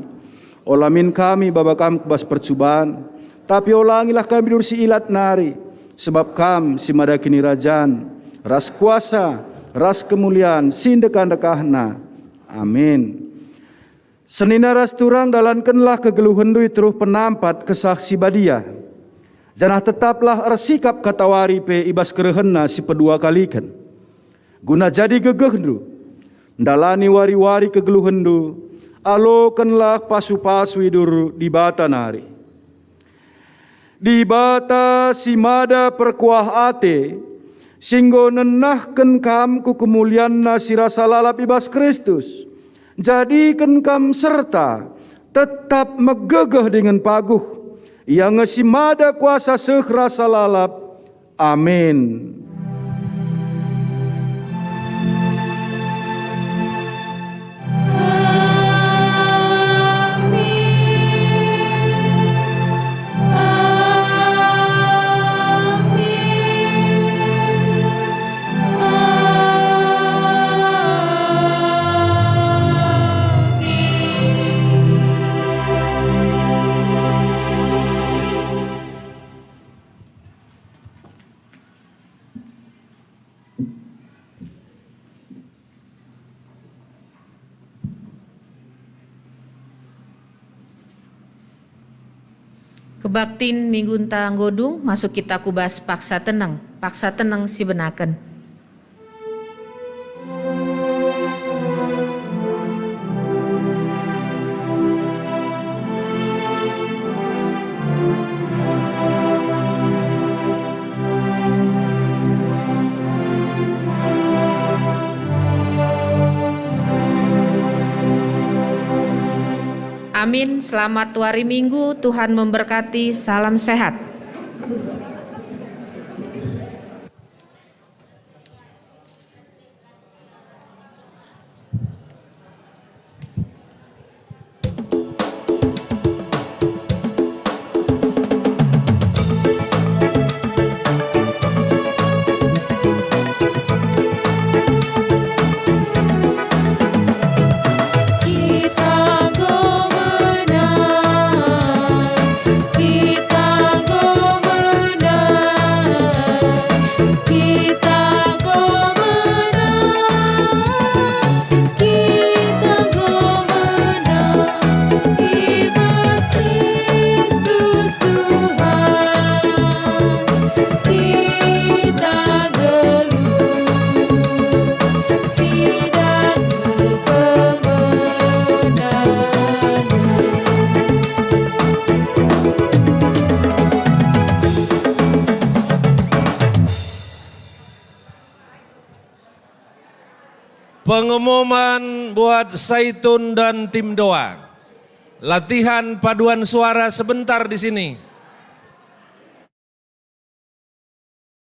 Ola min kami baba Kam ku bas percuban, tapi olangilah kami diberu si ilat nari, sebab Kam si mada kinirajan, ras kuasa, ras kemulian si ndekah-ndekahna. Amin. Senina ras turang dalankenlah kegeluhenndu i teruh penampat Kesah Si Badia, janah tetaplah ersikap katawari pe i bas kerehenNa si pedua kaliken. Guna jadi gegehndu, ndalani wari-wari kegeluhenndu, alokenlah pasu-pasu idur Dibata nari. Dibata si mada perkuah ate, si enggo nenahken kam ku kemulianNa si rasa lalap i bas Kristus, njadiken kam serta tetap megegeh dingen paguh. Ia nge si mada kuasa seh rasa lalap. Amin. Kebaktin minggunta enggo dung, masuk kita ku bas paksa teneng, paksa teneng si benaken. Amin. Selamat wari Minggu, Tuhan memberkati. Salam sehat. Pengumuman buat Saitun dan tim Doa. Latihan paduan suara sebentar di sini.